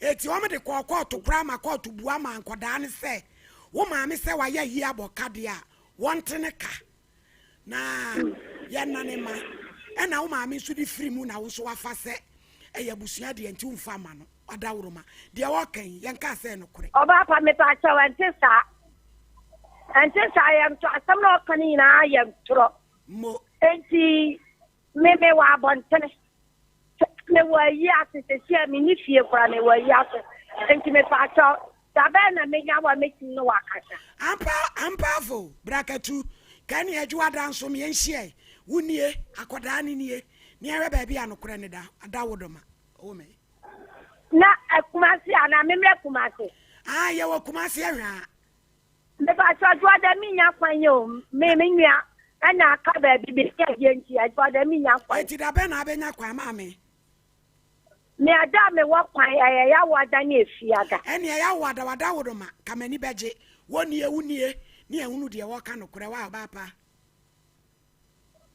Eti wɔn de kɔɔ kɔɔto koraa ma kɔɔto bua maa nkɔdaa no sɛ wo maame sɛ wayɛ yie abɔ ka deɛ a wɔnte ne ka na yɛnna ne ma. Ɛna wo maame nso de firi mu na wo nso wafa sɛ ɛyɛ abusua deɛ nti womfa ma no. Ɔdaworoma deɛ wɔka yi yɛnkaa sɛ nokorɛ. Ɔbaa pa mepa kyɛw ɛnte saa. Ɛnte saa yɛ nto asɛm na ɔka no nyinaa yɛ ntorɔ. Mo. Enti me me wɔ abɔntene. Me wɔ ayi ase sɛsi a me ni fie koraa me wɔ ayi ase. Enti mepa kyɛw da bɛn na menya wa metumi ne wakasa. Ampa ampa afo brakatu kɛ ne adwoa da nso me yɛnhyia wo nie akɔdaa ne nie ne yɛhwɛ baabi a nokorɛ ne da ada wo dɔma ɔwɔ me. Na Kumasi anaa memmerɛ Kumasi. Ah yɛwɔ Kumasi ahwɛ a. Mepa kyɛw adwoa da menya kwan yi o me me nua ɛna aka baabi bi ne adeɛ nti adwoa da menya kwan. Eti da bɛn na abɛnya kwan maame? Me ada a mewɔ kwan ɛyɛ yawo ada ne efi ada. Ɛne ɛyɛ ada wada wo doma ka m'ani bɛgye wo nie wo nie ne ɛhunu deɛ wɔka nokorɛ wa ɔbaa pa.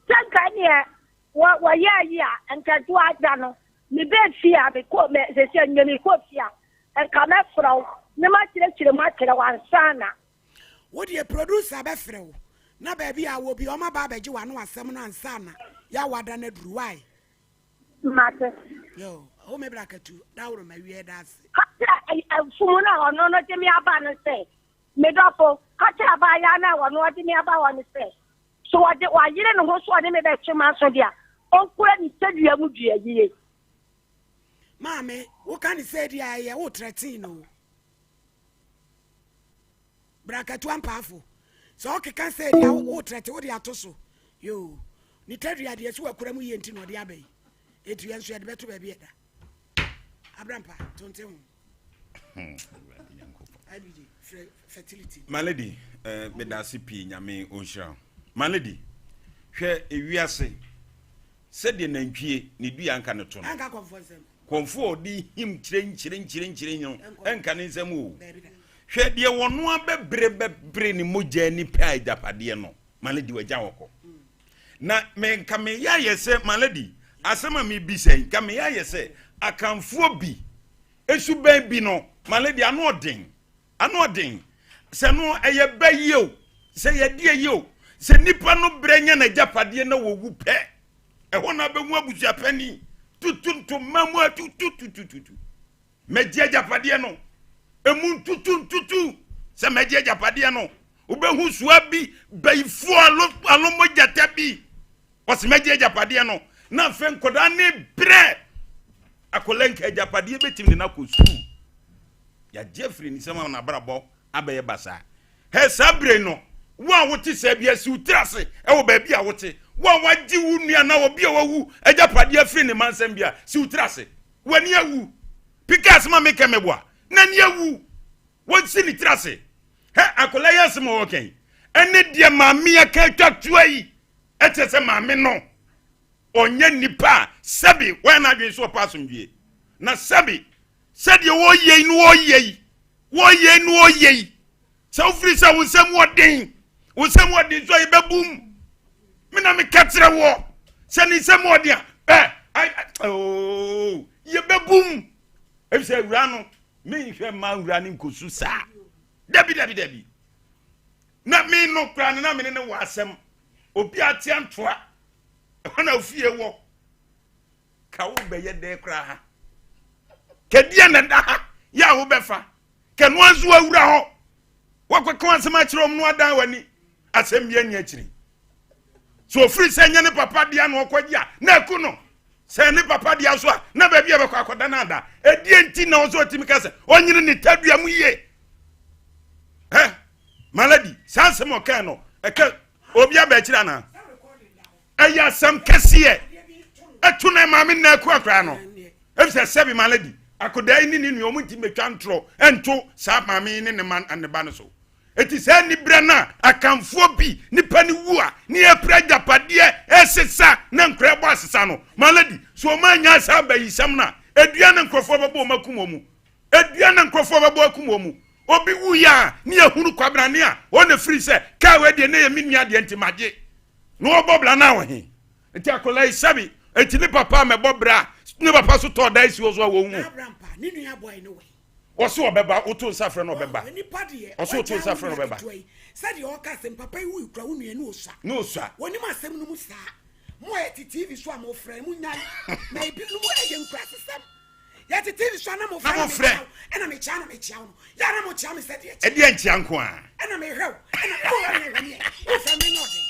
Sɛ nka neɛ wɔyɛ ayi a nka adwoa ada no mebɛ fie a mekɔ mɛ sɛsɛ nyɛ mekɔ fie a nka mɛfrɛ wo ne makyerɛkyerɛ mu akyerɛ wo ansa na. Wo deɛ producer bɛfrɛ wo na baabi a wɔ bi ɔma ba abɛgye w'ano asɛm no ansa na yɛawo ada no aduru why? Mate. Yo, wo me bra katu, daworo ma wie da ase. Ka kyerɛ mfumu no a ɔno no de me aba no sɛ, me dɔfo, ka kyerɛ abaayaa no a ɔno ɔde me aba hɔ no sɛ, so ɔde wayere ne ho so ɔne me bɛtwe m'aso de a, ɔnkura ne tadua mu dua yie. Maame, woka ne sɛ di a ɛyɛ wo trɛten no. Brakatu ampaafo. Sɛ ɔkeka sɛ di a wo trɛte wo de ato so. Yo, ne tadua deɛ so wakura mu yie nti na ɔde aba yi. Etu yɛn nso yɛde bɛto baabi ɛda. Abrampa, tonte ho. My lady, eh, meda ase pii nyame ɔnhyira wo. My lady, hwɛ ewiase sɛdeɛ nantwie ne dua nka ne to no. Kɔmfo a ɔde him kyerɛ nkyerɛ nkyerɛ nkyerɛ no ɛnka ne nsɛm o. Hwɛ deɛ wɔno abɛbere bɛbere ne mogya ani pɛ a agyapadeɛ no. My lady, wagya hɔ kɔ. Na me nka meyɛ ayɛ sɛ my lady, asɛm a mebisa yi, nka meyɛ ayɛ sɛ akanfoɔ bi esuban bi no, my lady, ano ɔden, ano ɔden. Sɛ no ɛyɛ bɛ yie o, sɛ yɛdeɛ yie o, sɛ nipa no brɛ nya n'agyapadeɛ na wɔwu pɛ, ɛhɔ na abɛhu abusuapɛni tutu ntoma mu atututututu. Mɛgye agyapadeɛ no emu ntutu ntutu sɛ mɛgye agyapadeɛ no. Wobɛhu soa bi bayifoɔ alomɔgyata bi ɔsɛ mɛgye agyapadeɛ no. Na afei nkɔdaa ne brɛ akɔla nka agyapadeɛ bɛtumi de no akɔ sukuu. Yɛagye afiri ne nsam ama n'abrabɔ abɛyɛ basaa. Hɛ saa bere no, wo a wote saa bi asi wo tiri ase wɔ baabi a wote. Wo a wagye wo nua na obi a wawu agyapadeɛ afiri ne mma nsam bi a, si wo tiri ase. W'ani awu. Pika asɛm a meka meboa. N'ani awu. Wɔnsi ne tiri ase. Hɛ akwadaa yi asɛm a wɔka yi, ɛne deɛ maame aka atwa toa yi, ɛkyerɛ sɛ maame no ɔnyɛ nipa a sɛbi wɔyɛ n'adwene so ɔpɛ asomdwie. Na sɛbi sɛdeɛ wɔyɛ yi no wɔyɛ yi, wɔyɛ yi no wɔyɛ yi. Sɛ wofiri sɛ wo nsɛm wɔ den, wo nsɛm wɔ den so a yɛbɛbum. Me na meka kyerɛ wɔ sɛ ne nsɛm wɔ den a, ɛ, ooo, yɛbɛbum. Efisɛ awura no, menhwɛ mma awura no nkɔsu saa. Dabi, dabi, dabi. Na me no koraa no, na me ne ne wɔ asɛm. Obi atea ntoa, ɛhɔ na ofie wɔ. Ka wo bɛyɛ dɛn koraa ha? Kɛdeɛ na da ha. Yɛ a wobɛfa. Kɛnoa nso wawura hɔ. Wakɔka asɛm akyerɛ wɔn no adan w'ani. Asɛm bi ani akyiri. So ofiri sɛ nyɛ ne papa dea na ɔkɔgye a na aku no. Sɛ ne papa dea so a na baabi a bɛkɔ akɔda no ada. Ɛdeɛ nti na ɔsɛ ɔtumi ka sɛ ɔnyene ne tadua mu yie. Ɛ maladi saa asɛm ɔkae no ɛka obi aba akyiri anaa? Ɛyɛ asɛm kɛseɛ ɛto na maame nna aku akora no. Efisɛ sɛbi maladi akodaa yi ne ne nua ɔmo nti mɛtwa ntorɔ ɛnto saa maame yi ne ne ma ne ba no so. Eti saa aniberɛ no a Akanfoɔ bi nipa no wu a ne yɛpere agyapadeɛ ɛsesa na nkora ɛbɔ asesa no, my lady, so wɔn annya saa abayisɛm no a, edua na nkurɔfoɔ bɛbɔ wɔn akum wɔn mu. Edua na nkurɔfoɔ bɛbɔ akum wɔn mu. Obi wu yɛ a ne yɛhunu kwabrane a wɔn na firi sɛ kaa wei deɛ ne yɛ me nua deɛ nti magye. Na wɔbɔ bra no a wɔ he? Nti akwadaa yi sɛbi, eti ne papa mɛbɔ bra ne papa so tɔɔ dan si hɔ so a wɔn hu. Ne nua boy no wɔ he? Ɔse ɔbɛba, woto nsa frɛ no ɔbɛba. Ɔse woto nsa frɛ no ɔbɛba. Sɛdeɛ ɔka sɛ papa yi wui kura wo nua ne osua. Ne osua. Wɔnim asɛm no mu saa. Mo a yɛte TV so a mofrɛ no monyae. Na ebinom ɛyɛ nkurasesɛm. Yɛte TV so a na mofrɛ na mekyia wo. Ɛna mekyia na mekyia wo no. Yɛ a na mokyia me sɛ deɛ kyɛ. Ɛdeɛ nkyia nko a. Ɛna mehwɛ wo. Ɛna wofrɛ me hwɛ me ɛ. Wofrɛ me nyɛ ɔden.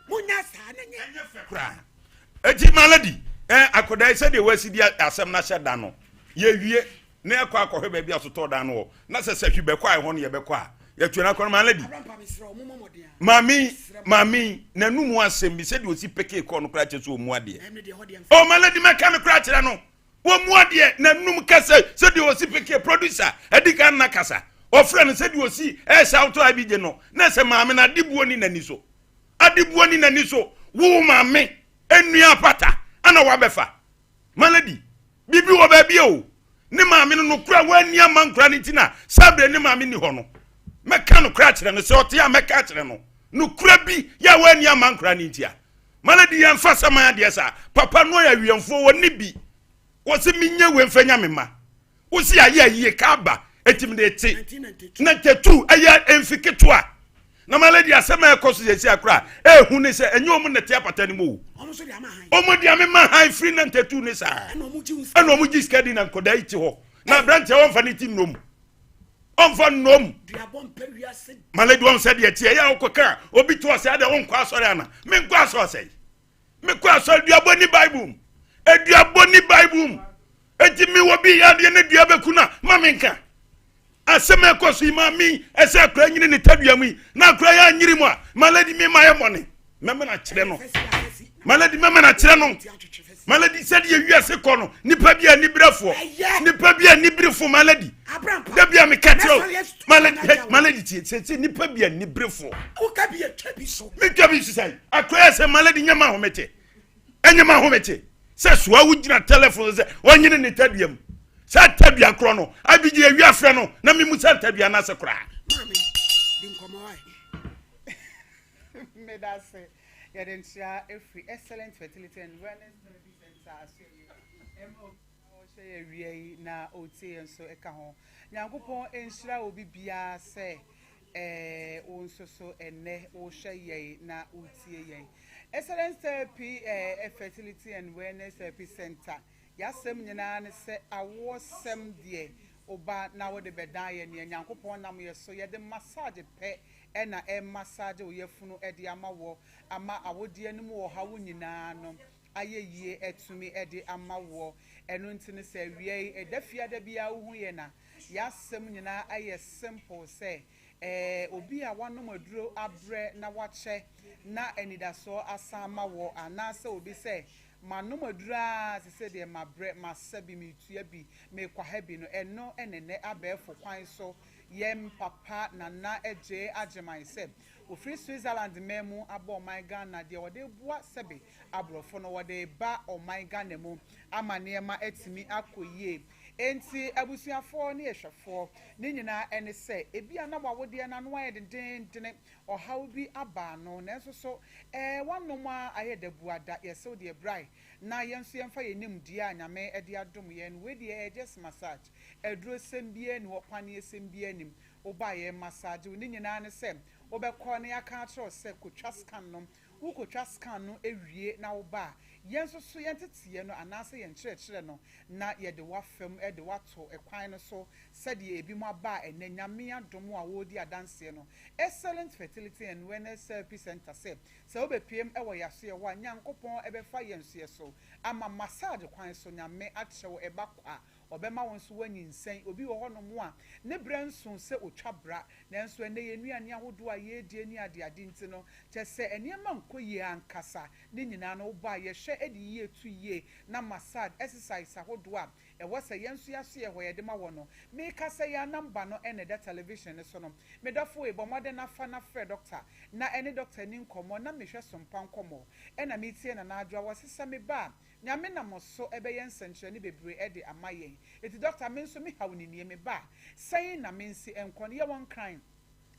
Monya saa na nyɛ. Ɛnyɛ fɛ koraa. Eti maladi ɛ akɔdaa yi sɛdeɛ wasi di asɛm no ahyɛ da no yɛwie na yɛkɔ akɔhwɛ baabi a sotɔɔ dan no wɔ na sɛ sɛhwi bɛkɔ a ɛhɔ no yɛbɛkɔ a yɛtua no akɔ no maladi maame maame n'anum asɛm bi sɛdeɛ ɔsi pekee kɔɔ no koraa kyɛ sɛ ɔmu adeɛ o maladi mɛka no koraa kyerɛ no wɔmu adeɛ n'anum kasa sɛdeɛ ɔsi pekee producer ɛdi kan na kasa ɔfrɛ no sɛdeɛ ɔsi ɛhyɛ awotɔ abigye no na sɛ maame no adebuo ni n'ani so Adebuo ni n'ani so. Wo maame nua apata ana wabɛfa. Malady, biribi wɔ baabi o. Ne maame no nokorɛ a wanni ama nkora no nti na saa berɛ ne maame nni hɔ no. Mɛka nokorɛ akyerɛ no, sɛ ɔte a mɛka akyerɛ no. Nokorɛ bi yɛ a wanni ama nkora no nti a. Malady, yɛmfa saman adeɛ saa. Papa no yɛ awiɛmfoɔ, wɔnni bi. Wɔse menyɛ wei mfa nya me mma. Wosi ayɛ ayie ka aba eti mi de te 92 ɛyɛ mfi ketewa na ma lady asɛm a ɛkɔ so sɛsi akora ehu ne sɛ ɛnyɛ wɔn na te apata ne mu o wɔn de ame ma han firi 92 ne saa ɛna wɔn gye sika di na nkɔdaa yi te hɔ na aberanteɛ wɔn fa ne ti nnom ɔnfa nnom ma lady wɔn sɛ deɛ teɛ yɛ a wɔkɔ ka obi to ɔsɛ adeɛ wɔn nkɔ asɔre ana me nkɔ asɔre sɛ mekɔ asɔre duabɔ ni bible mu aduabɔ ni bible mu eti mi wɔ bi yadeɛ ne dua bɛku na ma mi nka asɛm ɛkɔ so yi ma mi ɛsɛ akora nyini ne tadua mu yi na akora yɛ anyiri mu a ma lady mi ma yɛ mɔne mɛmɛ na kyerɛ no ma lady mɛmɛ na kyerɛ no ma lady sɛdeɛ wiase kɔ no nipa bi a niberefoɔ nipa bi a niberefo ma lady dabi a meka kyerɛ ma lady ma lady tie sɛ nipa bi a niberefoɔ metwa bi so sɛ akora yɛ sɛ ma lady nyɛ ma ahomete ɛnyɛ ma ahomete sɛ soa wo gyina telefon sɛ ɔnyene ne tadua mu sɛ tadua korɔ no abigye awi afrɛ no na memu sɛ tadua no ase koraa. Medase yɛde nkyea ɛfiri Excellent Fertility and Wellness Therapy Center asoɛeɛ ɛma obi a ɔhyɛ yɛ awia yi na ɔretie yɛn nso ɛka ho. Nyankopɔn nhyira obi biara sɛ eh, wo nso so ɛnnɛ wohwɛ yɛn na wotie yɛn. Excellent Therapy eh, Fertility and Wellness Therapy Center yɛasɛm nyinaa ne sɛ awoɔsɛm deɛ woba na wode bɛdan yɛn neɛ Nyankopɔn nam yɛ so yɛde massage pɛ na ɛremassage wo yafunu de ama woɔ ama awodeɛ no mu ɔhaw nyinaa no ayɛ yie atumi de ama woɔ. Ɛno nti no sɛ awia yi ɛda fiada biara wohu yɛn a, y'asɛm nyinaa ayɛ simple sɛ ɛɛ obi a wanom aduro abrɛ na wakyɛ na anidasoɔ asan ama woɔ anaasɛ obi sɛ manom aduro ara sesei deɛ mabrɛ masa bi meretua bi merekwaha bi no ɛno na ɛnnɛ abɛɛfo kwan so Yɛn papa Nana Adjei Agyeman sɛ ɔfiri Switzerland man mu aba ɔman Ghana deɛ ɔde reboa sɛbe aborɔfo no wɔde reba ɔman Ghana mu ama nneɛma atumi akɔ yie. Enti abusuafoɔ ne ahwɛfoɔ ne nyinaa ɛne sɛ ebia na w'awodeɛ no ano ayɛ dendeendene, ɔhaw bi aba ano nanso so ɛɛ w'anom ara ayɛ dabuada yɛse wo deɛ brae na yɛn nso yɛmfa yɛn nimdeɛ a Nyame de adom yɛn wei deɛ ɛyɛ just massage Adurosɛm biara nni hɔ, paneɛsɛm biara nnim. Woba a yɛ massage wo. Ne nyinaa ne sɛ Wobɛkɔ na yɛaka akyerɛ wo sɛ kɔtwa scan no. Wokɔtwa scan no wie na woba a, yɛn nso so yɛn nteteeɛ no anaasɛ yɛn nkyerɛkyerɛ no na yɛde wo afa mu de wo ato kwan no so sɛdeɛ ebinom aba a ɛnnɛ Nyame adom a wɔredi adanseɛ no. Excellent Fertility and Wellness Therapy Centre sɛ, sɛ wobɛpuem wɔ yɛn asoɛeɛ hɔ a, Nyankopɔn bɛfa yɛn nsoɛ so ama massage kwan so Nyame akyɛ wo ɛba kwa. Ɔbɛma wo nso woanyinsɛn. Obi wɔ hɔnom a, ne berɛ nsoo sɛ ɔtwa bra. Nanso ɛnnɛ yɛn nnuane ahodoɔ a yɛredie ne adeade nti no, kyerɛ sɛ nneɛma nkɔ yie ankasa. Ne nyinaa no, wobɔ a, yɛhwɛ de yie to yie, na massage, exercise ahodoɔ a ɛwɔ sɛ yɛn nso yɛaso yɛn hɔ yɛde ma wɔ no. Merekasa yi ara, number no na ɛda television no so no. Me dɔfo ei, bɔ mmɔden na fa na frɛ dɔkta na ɛne dɔkta nni nkɔmmɔ na mehwɛ so mpa nkɔmmɔ. Ɛna meretie Nana Adwoa, wɔse sɛ meba a, Nyame nam so bɛyɛ nsɛnkyerɛnne bebree de ama yɛn. Enti dɔkta me nso me haw no nie, me ba a, sɛn na mensi nkɔ no? Yɛwɔ Nkran,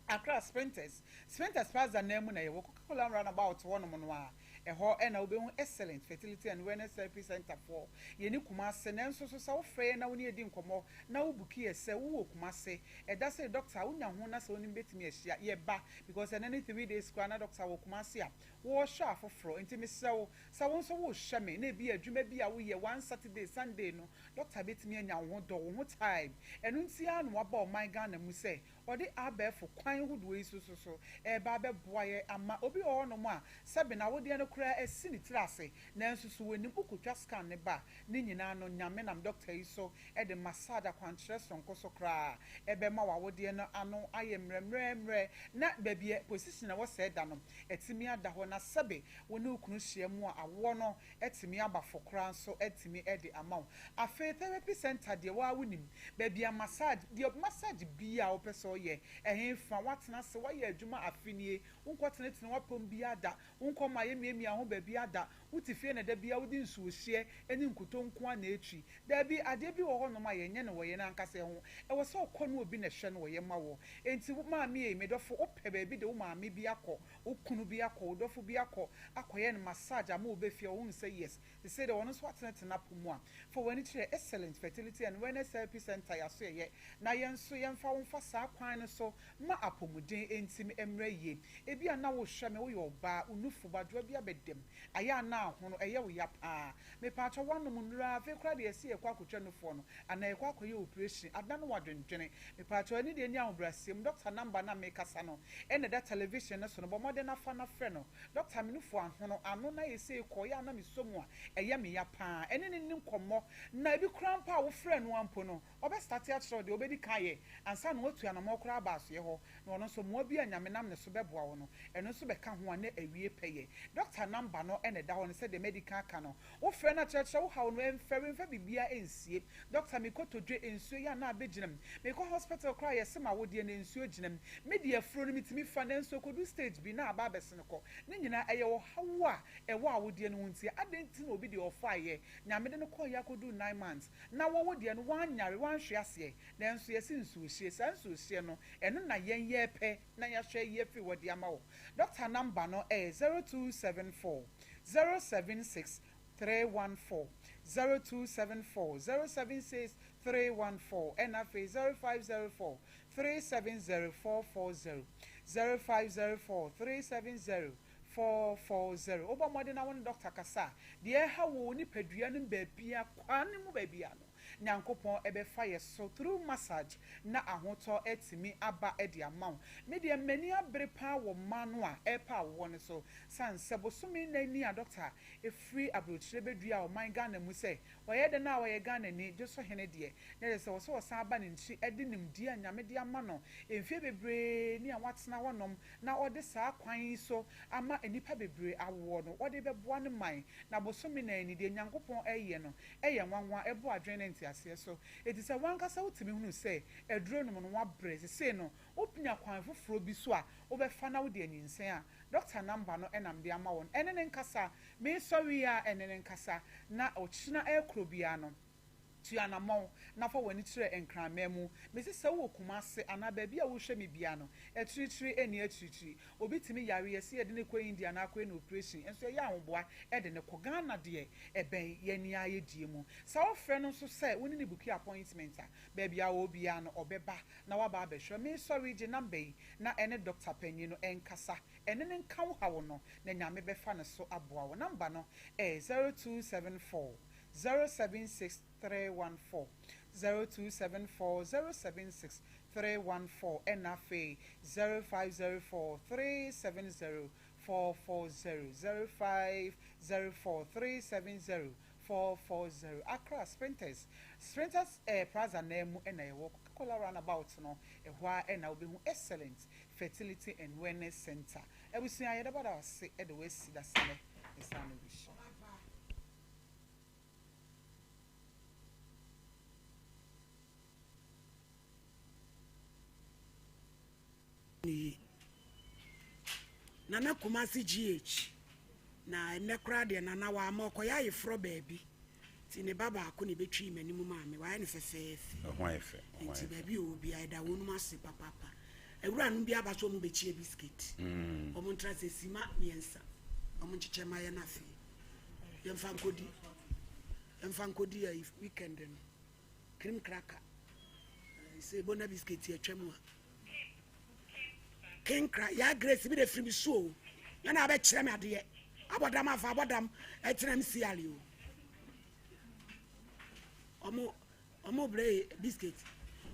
Accra, Spintex, Spintex Plaza nan mu na yɛwɔ, Coca Cola roundabout hɔ nom no ara, ɛhɔ na wobɛhu Excellent Fertility and Wellness Therapy Centre foɔ. Yɛnni Kumase, nanso so sɛ wofrɛ yɛn na wo ne yɛn di nkɔmmɔ na wo booki yɛ sɛ wowɔ Kumase, ɛda sei dɔkta wonya ho na sɛ wo ne me bɛtumi ahyia, yɛba, because ɛnnɛ ne 3 days koraa na dɔkta wɔ Kumase a wɔrehwɛ afoforɔ, nti mesrɛ wo, Sɛ wo nso wohwɛ me na ebia adwuma bi a woyɛ one Saturday, Sunday no, dɔkta bɛtumi anya wo ho dɔ, wo ho time. Ɛno nti ara na waba ɔman Ghana mu sɛ ɔde abɛɛfo kwan hodoɔ yi so so so reba abɛboa yɛn ama obi wɔ hɔnom a sɛbe n'awodeɛ no koraa asi ne tiri ase nanso so wɔnim wokɔtwa scan no ba a, ne nyinaa no Nyame nam dɔkta yi so de massage akwankyerɛ sononko so koraa ɛbɛma w'awodeɛ no ano ayɛ mmerɛmmerɛmmerɛ na baabi a position a ɛwɔ sɛ ɛda no atumi ada hɔ na sɛbe wo ne wo kunu hyia mu a, awoɔ no atumi aba fo koraa nso atumi de ama wo. Afei therapy center deɛ wo ara wonim, baabi a massage, deɛ massage biara a wopɛ sɛ woyɛ, ɛhefa, woatena ase, woayɛ adwuma afe nie, wonkɔtenetene w'apɔm biara da, wonkɔma yɛmmiamia wo ho baabiara da, wote fie na da biara wode nsuohyeɛ ne nkutoo nko ara na ɛtwi. Daabi, adeɛ bi wɔ hɔnom a yɛnyɛ no wɔ yɛn ankasa ho. Ɛwɔ sɛ wokɔ ne obi na ɛhwɛ no wɔ yɛ ma wo. Enti wo maame ei, me dɔfo, wopɛ baabi de wo maame bi akɔ, wo kunu bi akɔ, wo dɔfo bi akɔ akɔyɛ no massage ama ɔba fie a ɔhunu sɛ yes, sesei deɛ ɔno nso atenetene apɔ mu a, fa w'ani kyerɛ Excellent Fertility and Wellness Therapy Centre yɛaso yɛyɛ na yɛn nso yɛmfa wo mfa saa kwan no so ma apɔmuden ntim mmra yie. Ebia na wohwɛ me, woyɛ ɔbaa, wo nufu badwoa bi abɛdam, ayɛ a na ahono, ɛyɛ wo ya paa. Mepaakyɛw woanom nnuru ara, afei koraa deɛ yɛse yɛkɔ akɔtwa nufoɔ no anaa yɛkɔ akɔyɛ operation, ada no wadwendwene. Mepaakyɛw ɛno deɛ ɛnni ahobrɛaseɛ mu, doctor number no a mekasa no ɛna ɛda television no so no, bɔ mmɔden na fa na frɛ no. Doctor me nufoɔ ahono, ano no ayɛ sei kɔɔ, yɛ a na mesɔ mu a ɛyɛ me ya paa. Ɛne no nni nkɔmmɔ na ebi koraa mpo a wofrɛ no ara mpo no, ɔbɛstarte akyerɛ wo deɛ wobɛdi kan ayɛ ansa na watu anamɔn koraa aba asoeɛ hɔ, na ɔno nso mmoa bi a Nyame nam ne so bɛboa wo no, ɛno nso bɛka ho a na awie pɛyɛ. Doctor number no na ɛda hɔ no sɛdeɛ madi kan aka no, wofrɛ no a kyerɛkyerɛ wo haw no, ɛmfɛre, mfa biribiara nsie. Doctor me kotodwe nsuo yɛ a na abɛgyina mu, mekɔ hospital koraa a yɛse m'awodeɛ no nsuo gyina mu, me deɛ afuro no metumi fa nanso ɛkɔdu stage bi na aba abɛsene kɔ, ne nyinaa ɛyɛ ɔhaw a ɛwɔ awodeɛ no ho nti, adɛn nti na obi deɛ ɔfaeɛ, Nyame de no kɔeɛ akɔduru 9 months na wo wo deɛ no woanyare woanhwe aseɛ nanso yɛse nsuohyeɛ saa nsuohyeɛ no ɛno na yɛn yɛpɛ na yɛahwɛ yi afiri hɔ de ama wo. Doctor number no ɛyɛ 0274 076 314, 0274 076 314, ɛna afei 0504 370 440, 0504 370 440. Wobɔ mmɔden na wo ne doctor kasa a, deɛ ɛha wɔ wo nipadua no mu baabia kwaa no mu baabia no, Nyankopɔn ɛbɛfa yɛ so through massage na ahotɔ atumi aba de ama wo. Me deɛ m'ani abere paa wɔ mmaa no a ɛrepa awoɔ no so sane sɛ bosome nnan ni a doctor ɛfiri aburokyire bɛdua ɔman Ghana mu sɛ ɔyɛ dɛn a ɔyɛ Ghanani gye so hene deɛ na ɛsɛ sɛ wɔ sɛ ɔsan aba ne nkyi de nimdeɛ a Nyame de ama no mfeɛ bebree ni a watena hɔnom na ɔde saa kwan yi so ama nnipa bebree awoɔ no ɔde bɛboa ne man. Na bosome nnan ni deɛ Nyankopɔn ɛyɛ no ɛyɛ nwanwa, ɛbɔ adwene ne nteaseɛ so. Enti sɛ wankasa wotumi hunu sɛ aduro nom no wabrɛ sesei no wonya kwan foforɔ bi so a wobɛfa na wode anyinsɛn a, doctor number no ɛnam de ama wɔn, ɛne ne nkasa. Mesɔre yi a ɛne ne nkasa na ɔkyena ɛrekoro biara no. Tu anammɔn na fa w'ani kyerɛ Nkranman mu. Mese sɛ wowɔ Kumase anaa baabi a wohwɛ me biara no, akyirikyiri nni akyirikyiri. Obi tumi yare yɛse yɛde no kɔ India anaa akɔyɛ no operation nso yɛyɛ ahoboa de no kɔ. Ghana deɛ ɛbɛn yɛn ara yɛdie mu. Sɛ wofrɛ no nso sɛ wo ne no booki appointment a, baabi a ɔwɔ biara no ɔbɛba na waba abɛhwɛ wo. Mesɔre gye number yi na ɛne doctor panyin no nkasa, ɛne no nka wo haw no na Nyame bɛfa no so aboa wo. Number no ɛyɛ 0274 076 314, 0274 076 314 ɛna afei 0504 370 440, 0504 370 440. Accra Sprinters, Sprinters eh, Plaza nan mu ɛna yɛwɔ, Coca Cola Runabout no, ɛhɔ ara ɛna wobɛhu Excellent Fertility and Wellness Center. Abusua yɛdaba da wo ase de wo asi dasene nsa ano bi. No yie. Nana Kumasi GH na ɛnnɛ koraa deɛ Nana wamma ɔkɔyɛ ayeforɔ baabi nti ne ba baako na ɛbɛtwii m'anim maa me wayɛ no fɛfɛɛfɛ Ɛho ayɛ fɛ, ɛho nti ayɛ fɛ. baabi a ɔwɔ biara yɛda wɔnom ase papaapa. Awuranom bi aba sɛ wɔn bɛkyia biscuit wɔn ntra sɛ sima mmiɛnsa wɔn nkyekyɛ ma yɛn afei yɛmfa nkɔdi yɛmfa nkɔdi ayi weekend no. Cream cracker sɛ bona biscuit atwa mu a king cracker ya grace bi de firi mi so o na na abɛkyerɛ me adeɛ abɔdam afa abɔdam ɛtena m siale o ɔmo ɔmo brɛ biscuit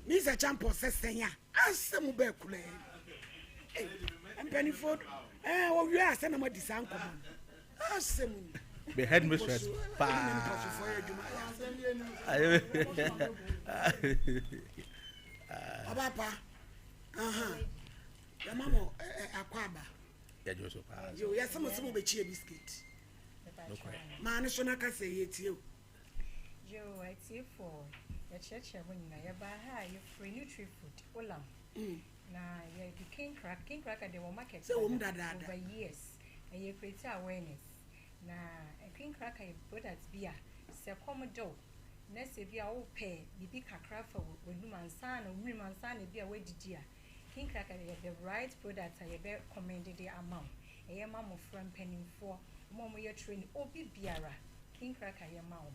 mi sɛ champɔ sɛ sɛn a asɛm bɛɛ kula yi mpanimfoɔ ɛɛ wɔwie a sɛ na mo adi saa nkɔmɔ no asɛm ni. The headmistress paa. Ɔba pa yɛma mo akɔ aba. Yɛdwo so paa. Yo yɛsɛ mo sɛ mo bɛkyi biscuit. Maa ne so na ka sɛ yɛtie o. Yo atiefoɔ yɛkyerɛkyerɛ mo nyinaa yɛbaa ha a yɛfiri Nutrifood Olam. Mm. Na yɛde king cracker king cracker deɛ wɔ market sɛ wɔm dadaada over years ɛyɛ create awareness. Na Queen Cracker yɛ product bi a sɛ kɔm de wo na sɛ bi a wopɛ biribi kakra fa w'anum ansa na wo menem ansa na bi a woadidi a, King Cracker yɛ the right product a yɛbɛ commend de ama wo. Ɛyɛ ma mmɔfra, mpanimfoɔ, wɔn a wɔyɛ training, obi biara King Cracker yɛ ma wɔn.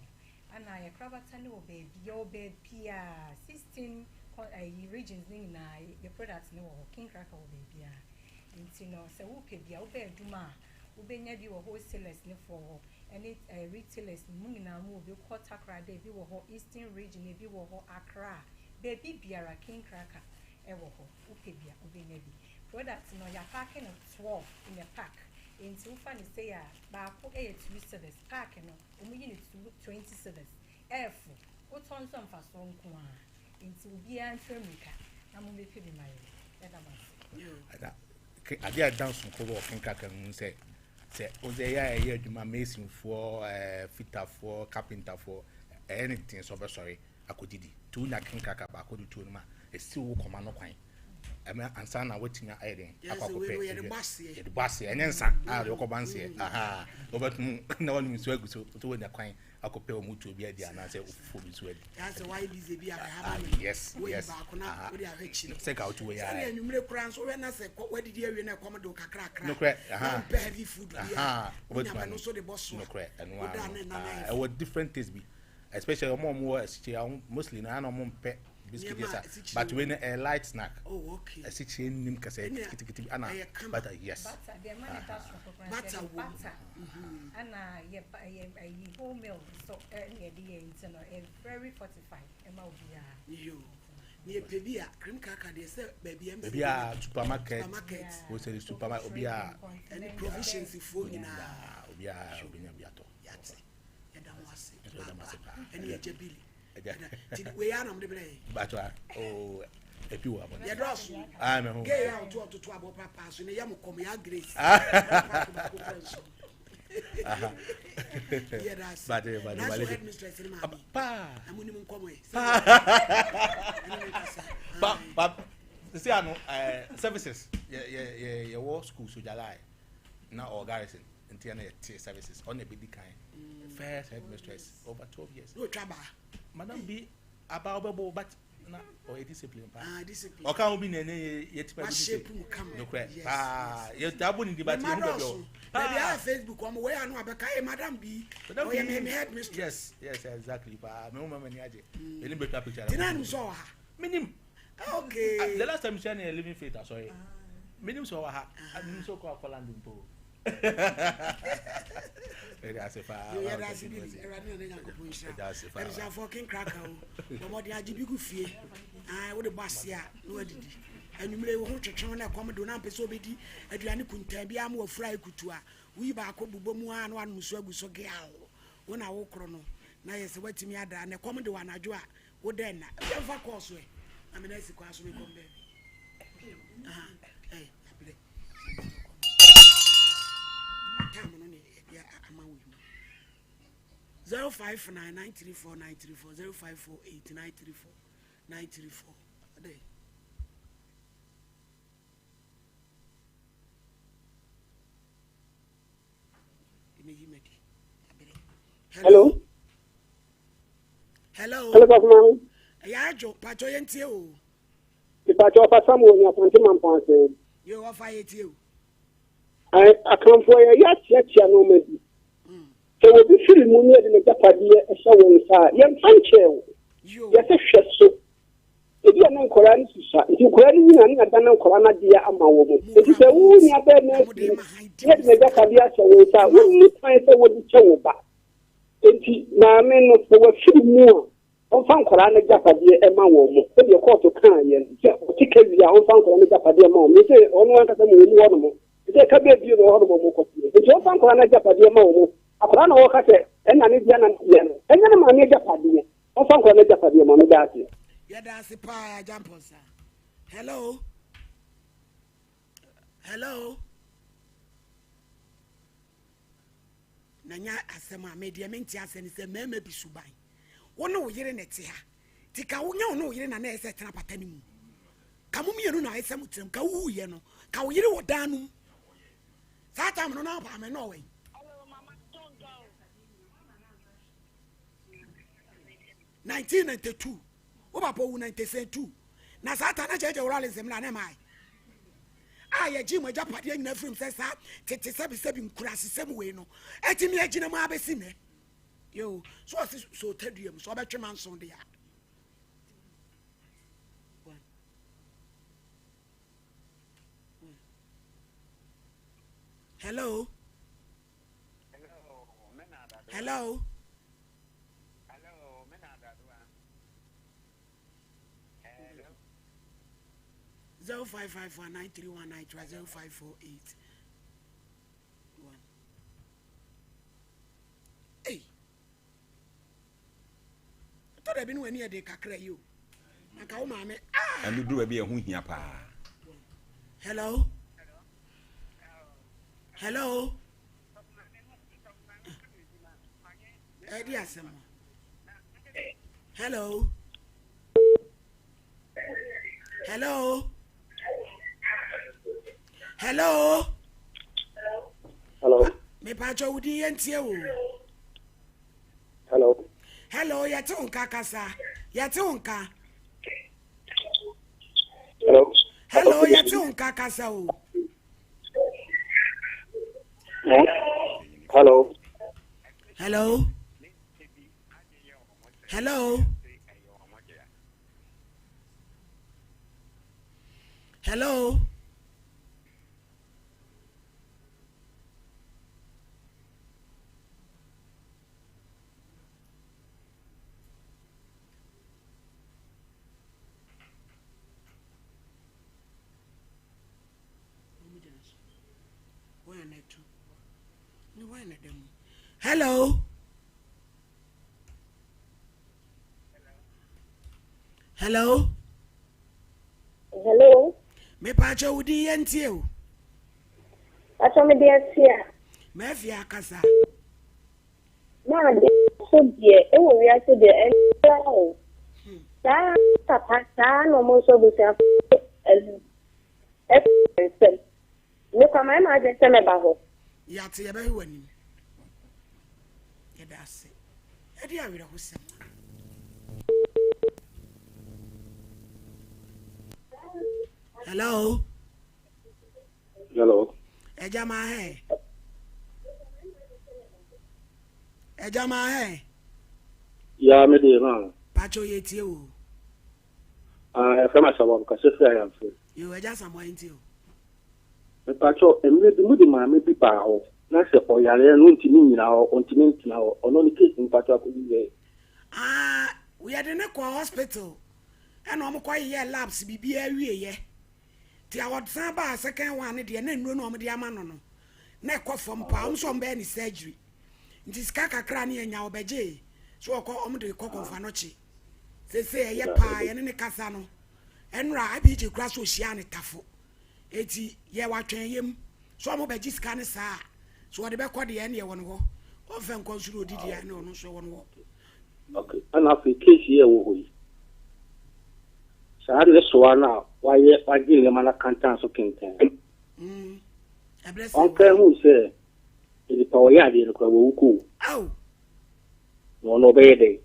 Ɛna yɛ korabata no wɔ baabi, yɛwɔ baabiara, 16 ayi regions no nyinaa yɛ product no wɔ hɔ, King Cracker wɔ baabiara. Nti no sɛ wopɛ bi a, wobɛ adwuma a, Wobɛnya bi wɔ wholesalers no foɔ hɔ ɛne retailers no mo nyinaa mo wɔ bi wokɔ Takoradi ebi wɔ hɔ Eastern region ebi wɔ hɔ Accra baabi biara King Cracker ɛwɔ hɔ wopɛ bi a wobɛnya bi product no yɛapaake no 12 in a pack nti wofa no sei a baako ɛyɛ 2 cedis pack no wɔn yi no 2 20 cedis ɛɛfo wotɔ nso a mfasoɔ nko ara nti obiara ntu ammirika na mommɛpɛ bi ma yɛn yɛda mo ase. Adeɛ a ɛda nsonokorɔ wɔ ɔkenkraka no mu sɛ sɛ ɔsɛ ɛyɛ a ɛyɛ adwuma masonfoɔ ɛɛ fitafoɔ kapentafoɔ ɛyɛ ne den sɛ ɔbɛsɔre akɔdidi nti wonya kenkraka baako de tuo no mu a ɛsi wo kɔma no kwan ɛmɛ ansa na watumi ayɛ den akɔ akɔpɛ yɛde bɔ aseɛ ɛnyɛ nsa a deɛ wɔkɔba nseɛ aha wɔbɛtum na wɔnom nsuo agu so so wɔnya kwan akɔpɛ wɔn tuo bi adi anaasɛ ofufuo bi nso adi. Yasɛ wayɛ busy bi abɛha ma me. Yes yes. Woyi baako na wode ahwɛ kyiri. Sɛ ka wotu wɔ yɛ. Sɛdeɛ anwummere koraa nso wohwɛ na sɛ wadidi awie na ɛkɔm de wo kakrakra. Nokorɛ. Na wompɛ heavy food bi a. Wonya bɛ no nso de bɔ so a. Nokorɛ ɛno ara no. Ɛwɔ different taste bi especially wɔn a wɔwɔ asikyire mostly no ana wɔn mpɛ biscuit yɛ sa but wei no ɛyɛ light snack. Oh okay. Asikyire nim kɛsɛ kitikiti bi ana butter yes. Butter deɛ ɛma ne da soro koraa Butter yɛde wɔ mu. butter ɛna yɛ ba yɛ ɛyi whole milk nso ɛna yɛde yɛ nti no ɛyɛ very fortified ɛma obiara. Yoo. Na yɛpɛ bi a cream cracker deɛ sɛ baabi ɛm sɛ Baabi a supermarket, supermarket. wholesale supermarket obiara. Ɛne provisions foɔ nyinaa. Obiara obiara bi atɔ. Yate. Yɛda mo ase. Yɛda mo ase paa. Ɛne agya Billy. Ti wei ara na mo de brɛ yɛ. Bato a oo epi wɔ abɔnten. Yɛdɔɔso. Ah mɛ ho. Gay a ɔto ɔtoto abɔ papa so ne yɛ mo kɔm yɛ grace. Baako baako pɛ nso. Yɛda ase. Bate bate Nanso bate. headmistress ne maame. Paa. Na mo nim nkɔmɔ yi. Paa. Ɛne ne kasa. Pa pa sisi ano ɛɛ services yɛ yɛ yɛ yɛ wɔ school sojalai na ɔwɔ garrison nti ɛna yɛ te services ɔna ebi di kan first headmistress over 12 years. N'otwa baa. Madam bi aba ɔbɛbɔ but na ɔyɛ discipline paa. Ah, discipline. Ɔka ho bi na ɛnɛ yɛ yɛtumi Wa adi shape mu kama. Nokorɛ Yes, paa. yes. Yɛtaa bɔ ne din but Me yɛhu baabi ma a ɔwɔ. dɔɔso. Baabi a Facebook wɔn wei ano abɛka ee madam bi. Madam Ɔyɛ bi. me me head mistress. Yes, yes, exactly paa. Me ho ma m'ani agye. Yɛne bɛtwa picture. Tina nim sɛ ɔwɔ ha. Menim. Okay. Ah, the last time hyɛ ne living faith asɔre. Menim sɛ ɔwɔ ha. Ah, menim sɛ ɔkɔ akɔland mpo. Yɛda ase paa. Yo, yɛda ase bi awurade na ne nyankopɔn nhyira Yɛda ase paa. abusuafoɔ kenkraka o bɔ mmɔden agye bi gu fie Ah, wode bɔ ase a na wadidi anwummerɛ yi wo ho twetwe wo na ɛkɔm de wo na mpɛ sɛ wobɛdi aduane kuntan biara ma wafura kutu a woyi baako bobɔ mu a na wanom nsuo agu so geaw wo na wokoro no na yɛ sɛ woatumi ada na ɛkɔm de wo anadwo a wo dɛn na yɛmfa kɔɔ so ɛ na mena asi kwan so mekɔm baabi Aha, ɛ abrɛ time no ne yɛde ama wo yi mu 059 934 934 0548 934 934 ɔdɛ meyi madi abrɛ Hello. Hello. Hello, Papa Mami. Ɛyɛ adwo, patro yɛn tie o. Patro ɔfa Samuel ní Asante Mampɔn ase. Yɛ ɔfa yɛ tie o. Akanfoɔ yɛ yɛ akyeakyea nneɛma bi. Sɛ obi firi mu ne yɛde n'agyapadeɛ hyɛ wɔn nsa a, yɛmfa nkyɛɛ wo. Yɛsɛ hwɛ so. Ebi a na nkwadaa no susua, nti nkwadaa no nyina ne yɛada nkwadaa no adeɛ ama wɔn. Nti sɛ wo nua bɛrima afiri mu ne yɛde n'agyapadeɛ ahyɛ wo nsa a, wonni kwan sɛ wode kyɛ wo ba. Nti maame no sɛ wafiri mu a, ɔmfa nkwadaa no agyapadeɛ ma wɔn mo. Sɛdeɛ kɔɔto kaa yɛn sɛ ɔte ka wie a ɔmfa nkwadaa no agyapadeɛ ma wɔn. Sɛ ɔno ankasa mu wɔn mu hɔ nom. Sɛ ka bɛɛ bio na wɔ hɔ nom ɔmo kɔteɛ. Nti ɔmfa nkwadaa no agyapadeɛ ma wɔn mo. Akwadaa na wɔka sɛ ɛna ne deɛ na ne deɛ no. Ɛnyɛ ne maame agyapadeɛ. Ɔmfa nkwadaa no agyapadeɛ ma no da ase. Yɛda ase paa agya mpɔnsa. Hello. Hello. Na nya asɛm a me deɛ mente asɛ ne sɛ mmarima bi suban. Wo ne wo yere na ɛte ha. Ti ka wo nya wo ne wo yere na na ɛsɛ tena pata no mu. Ka mo mmienu na ɛsɛ mo tenam. Ka wo yɛ no. Ka wo yere wɔ dan no mu. Saa time no na ɔpaa me na ɔwɔ yi. 1992 wo papa wu 92 na saa ta na kyerɛkyerɛ wura nsɛm na ne maa a yɛgye mu agyapadeɛ nyina firim sɛ saa tete sɛbisɛbi nkurasesɛm wei no ɛtumi agyina mu abɛsi nnɛ yo so ɔse so ɔtadua mu so ɔbɛtwe ma nso de a hello hello Hello, Hello. 0551 931 0548 1. Hey. Tọ́ dàbí ni wọ́n ani yɛ den kakra yi o. Anka wo maame. Ah! Ɛno duru baabi a ɛho hia paa. Hello. Hello. Ɛdi asɛm. Hello. Hello. Hello. Hello. Mepatwa wo din yɛntie wo. Hello. Hello, yɛte wo nka kasa. Yɛte wo nka. Hello. Hello, yɛte wo nka kasa o. Hello. Hello. Hello. Hello. Hello. Hello. Hello. Mepaakyɛ wo din yɛntie o. Pakyɛ me de afia. Mafia akasa. Na de so deɛ ɛwɔ wiase deɛ ɛntra o. Saa papa saa na ɔmo nso abusuafo ɛnu ɛfɛ nsɛm. Me kwa mayɛ m'adwene sɛ mɛba hɔ. Yɛate yɛbɛhwɛ w'anim. Yɛda ase. Ɛde awerɛhosɛm. Hello. Hello. Ẹja máa hẹ. Ẹja máa hẹ. Ya me de ma. Pacho yɛ tie o. Ah, ɛfrɛ ma Samoa, mekasa firi Ayamfo. Yo, ɛgya Samoa nti o. Mepakyɛw, mmerɛ bi mode maame bi baa hɔ na sɛ ɔyareɛ no ɔntumi nnyina hɔ, ɔntumi ntena hɔ, ɔno ne case no mepakyɛw akɔdu sɛn? Ah, yɛde no kɔɔ hospital ɛna wɔn kɔ yeyɛɛ labs biribiara wieɛ. Nti a ɔsan baa second one no deɛ na nnuro no a wɔde ama no no na ɛkɔ fam paa, wɔn nso wɔn bɛyɛ ne surgery. Nti sika kakra ne yɛnya ɔbɛgyee so ɔkɔ wɔn de kɔ Kɔmfoanɔkye. Seesei ɛyɛ paa yɛne ne kasa no ɛnora IBJ kura so ɔhyiaa ne tafo. Eti yɛ watwɛn yam so ɔmo bɛgye sika no saa a so ɔde bɛkɔ deɛ ɛne ɛwɔ no hɔ ɔmfɛ nkɔ nso na ɔdi deɛ ɛne ɔno nso ɛwɔ no hɔ. Ok ɛna afei case yi a ɛwɔ hɔ yi saa ne soa no a wayɛ wagye nneɛma no akantan so kɛntɛn mm, ɔnka hu sɛ nipa ɔyɛ adeɛ no koraa wawu kɔ o. Na ɔno ɔbɛyɛ dɛn?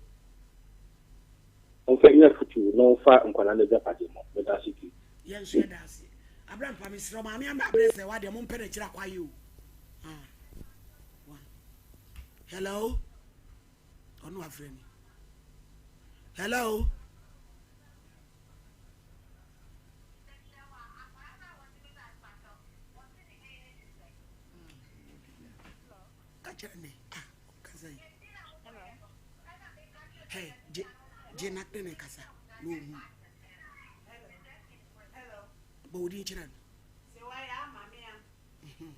Ɔmfa nyɛ afotuo na ɔmfa nkwadaa no agyapadeɛ mmɔ. Meda ase pii. Yɛn nso yɛda ase. Abrampa mesrɛ wo maame ama abrɛ sɛ wadeɛ mompɛ no akyiri akwaye o. Ah, one. Hello? Ɔno afrɛ ni. Hello? Ka kyerɛ me. Ah, kasa yi. Hey, gye gye na ne ne kasa na ohu. Bɔ wo din kyerɛ no. Mhm.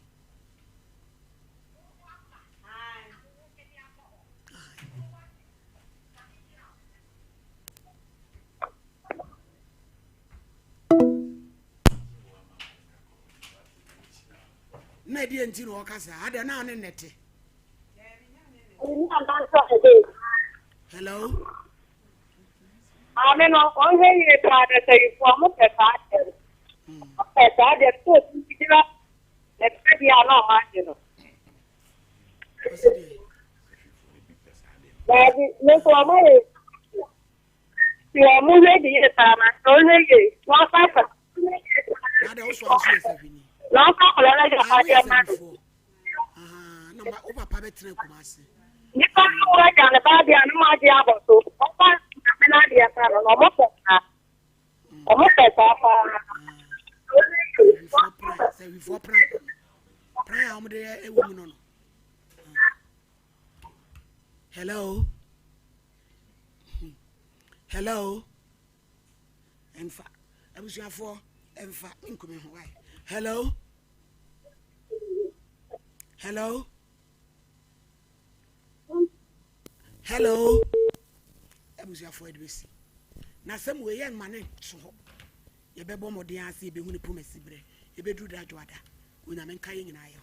Na ɛdeɛ nti na ɔka saa adɛn na ɔne nnɛte. Hello. Maame no ɔnhwɛ yie paa na sɛyifoɔ ɔmo pɛ saa adeɛ no ɔmo pɛ saa adeɛ no sɛ obi gyina ne pɛ deɛ a na ɔmo agye no. Daabi me nso ɔmo ayɛ Nti ɔmo hwɛ di yie paa ma sɛ ɔhwɛ yie na ɔfa akwadaa na ɔfa akwadaa no agyapadeɛ ma no. Nipa no wɔ agya ne ba adeɛ a ne mo agye abɔ so ɔfa maame no adeɛ ma no na ɔmo pɛ saa ɔmo pɛ saa paa. Sɛwifoɔ pran pran a wɔde ɛwɔ mu no no. Hello. Hello. Ɛnfa abusuafoɔ ɛnfa nkume ho wae. Hello. Hello. Hello. Abusuafoɔ ɛde bɛsi. Na sɛm wei yɛ nma ne so hɔ. Yɛbɛbɔ mmɔden ase yɛbɛhu ne poma si berɛ. Yɛbɛduru da adwoada. Onyame nka yɛ nyinaa yɛ ho.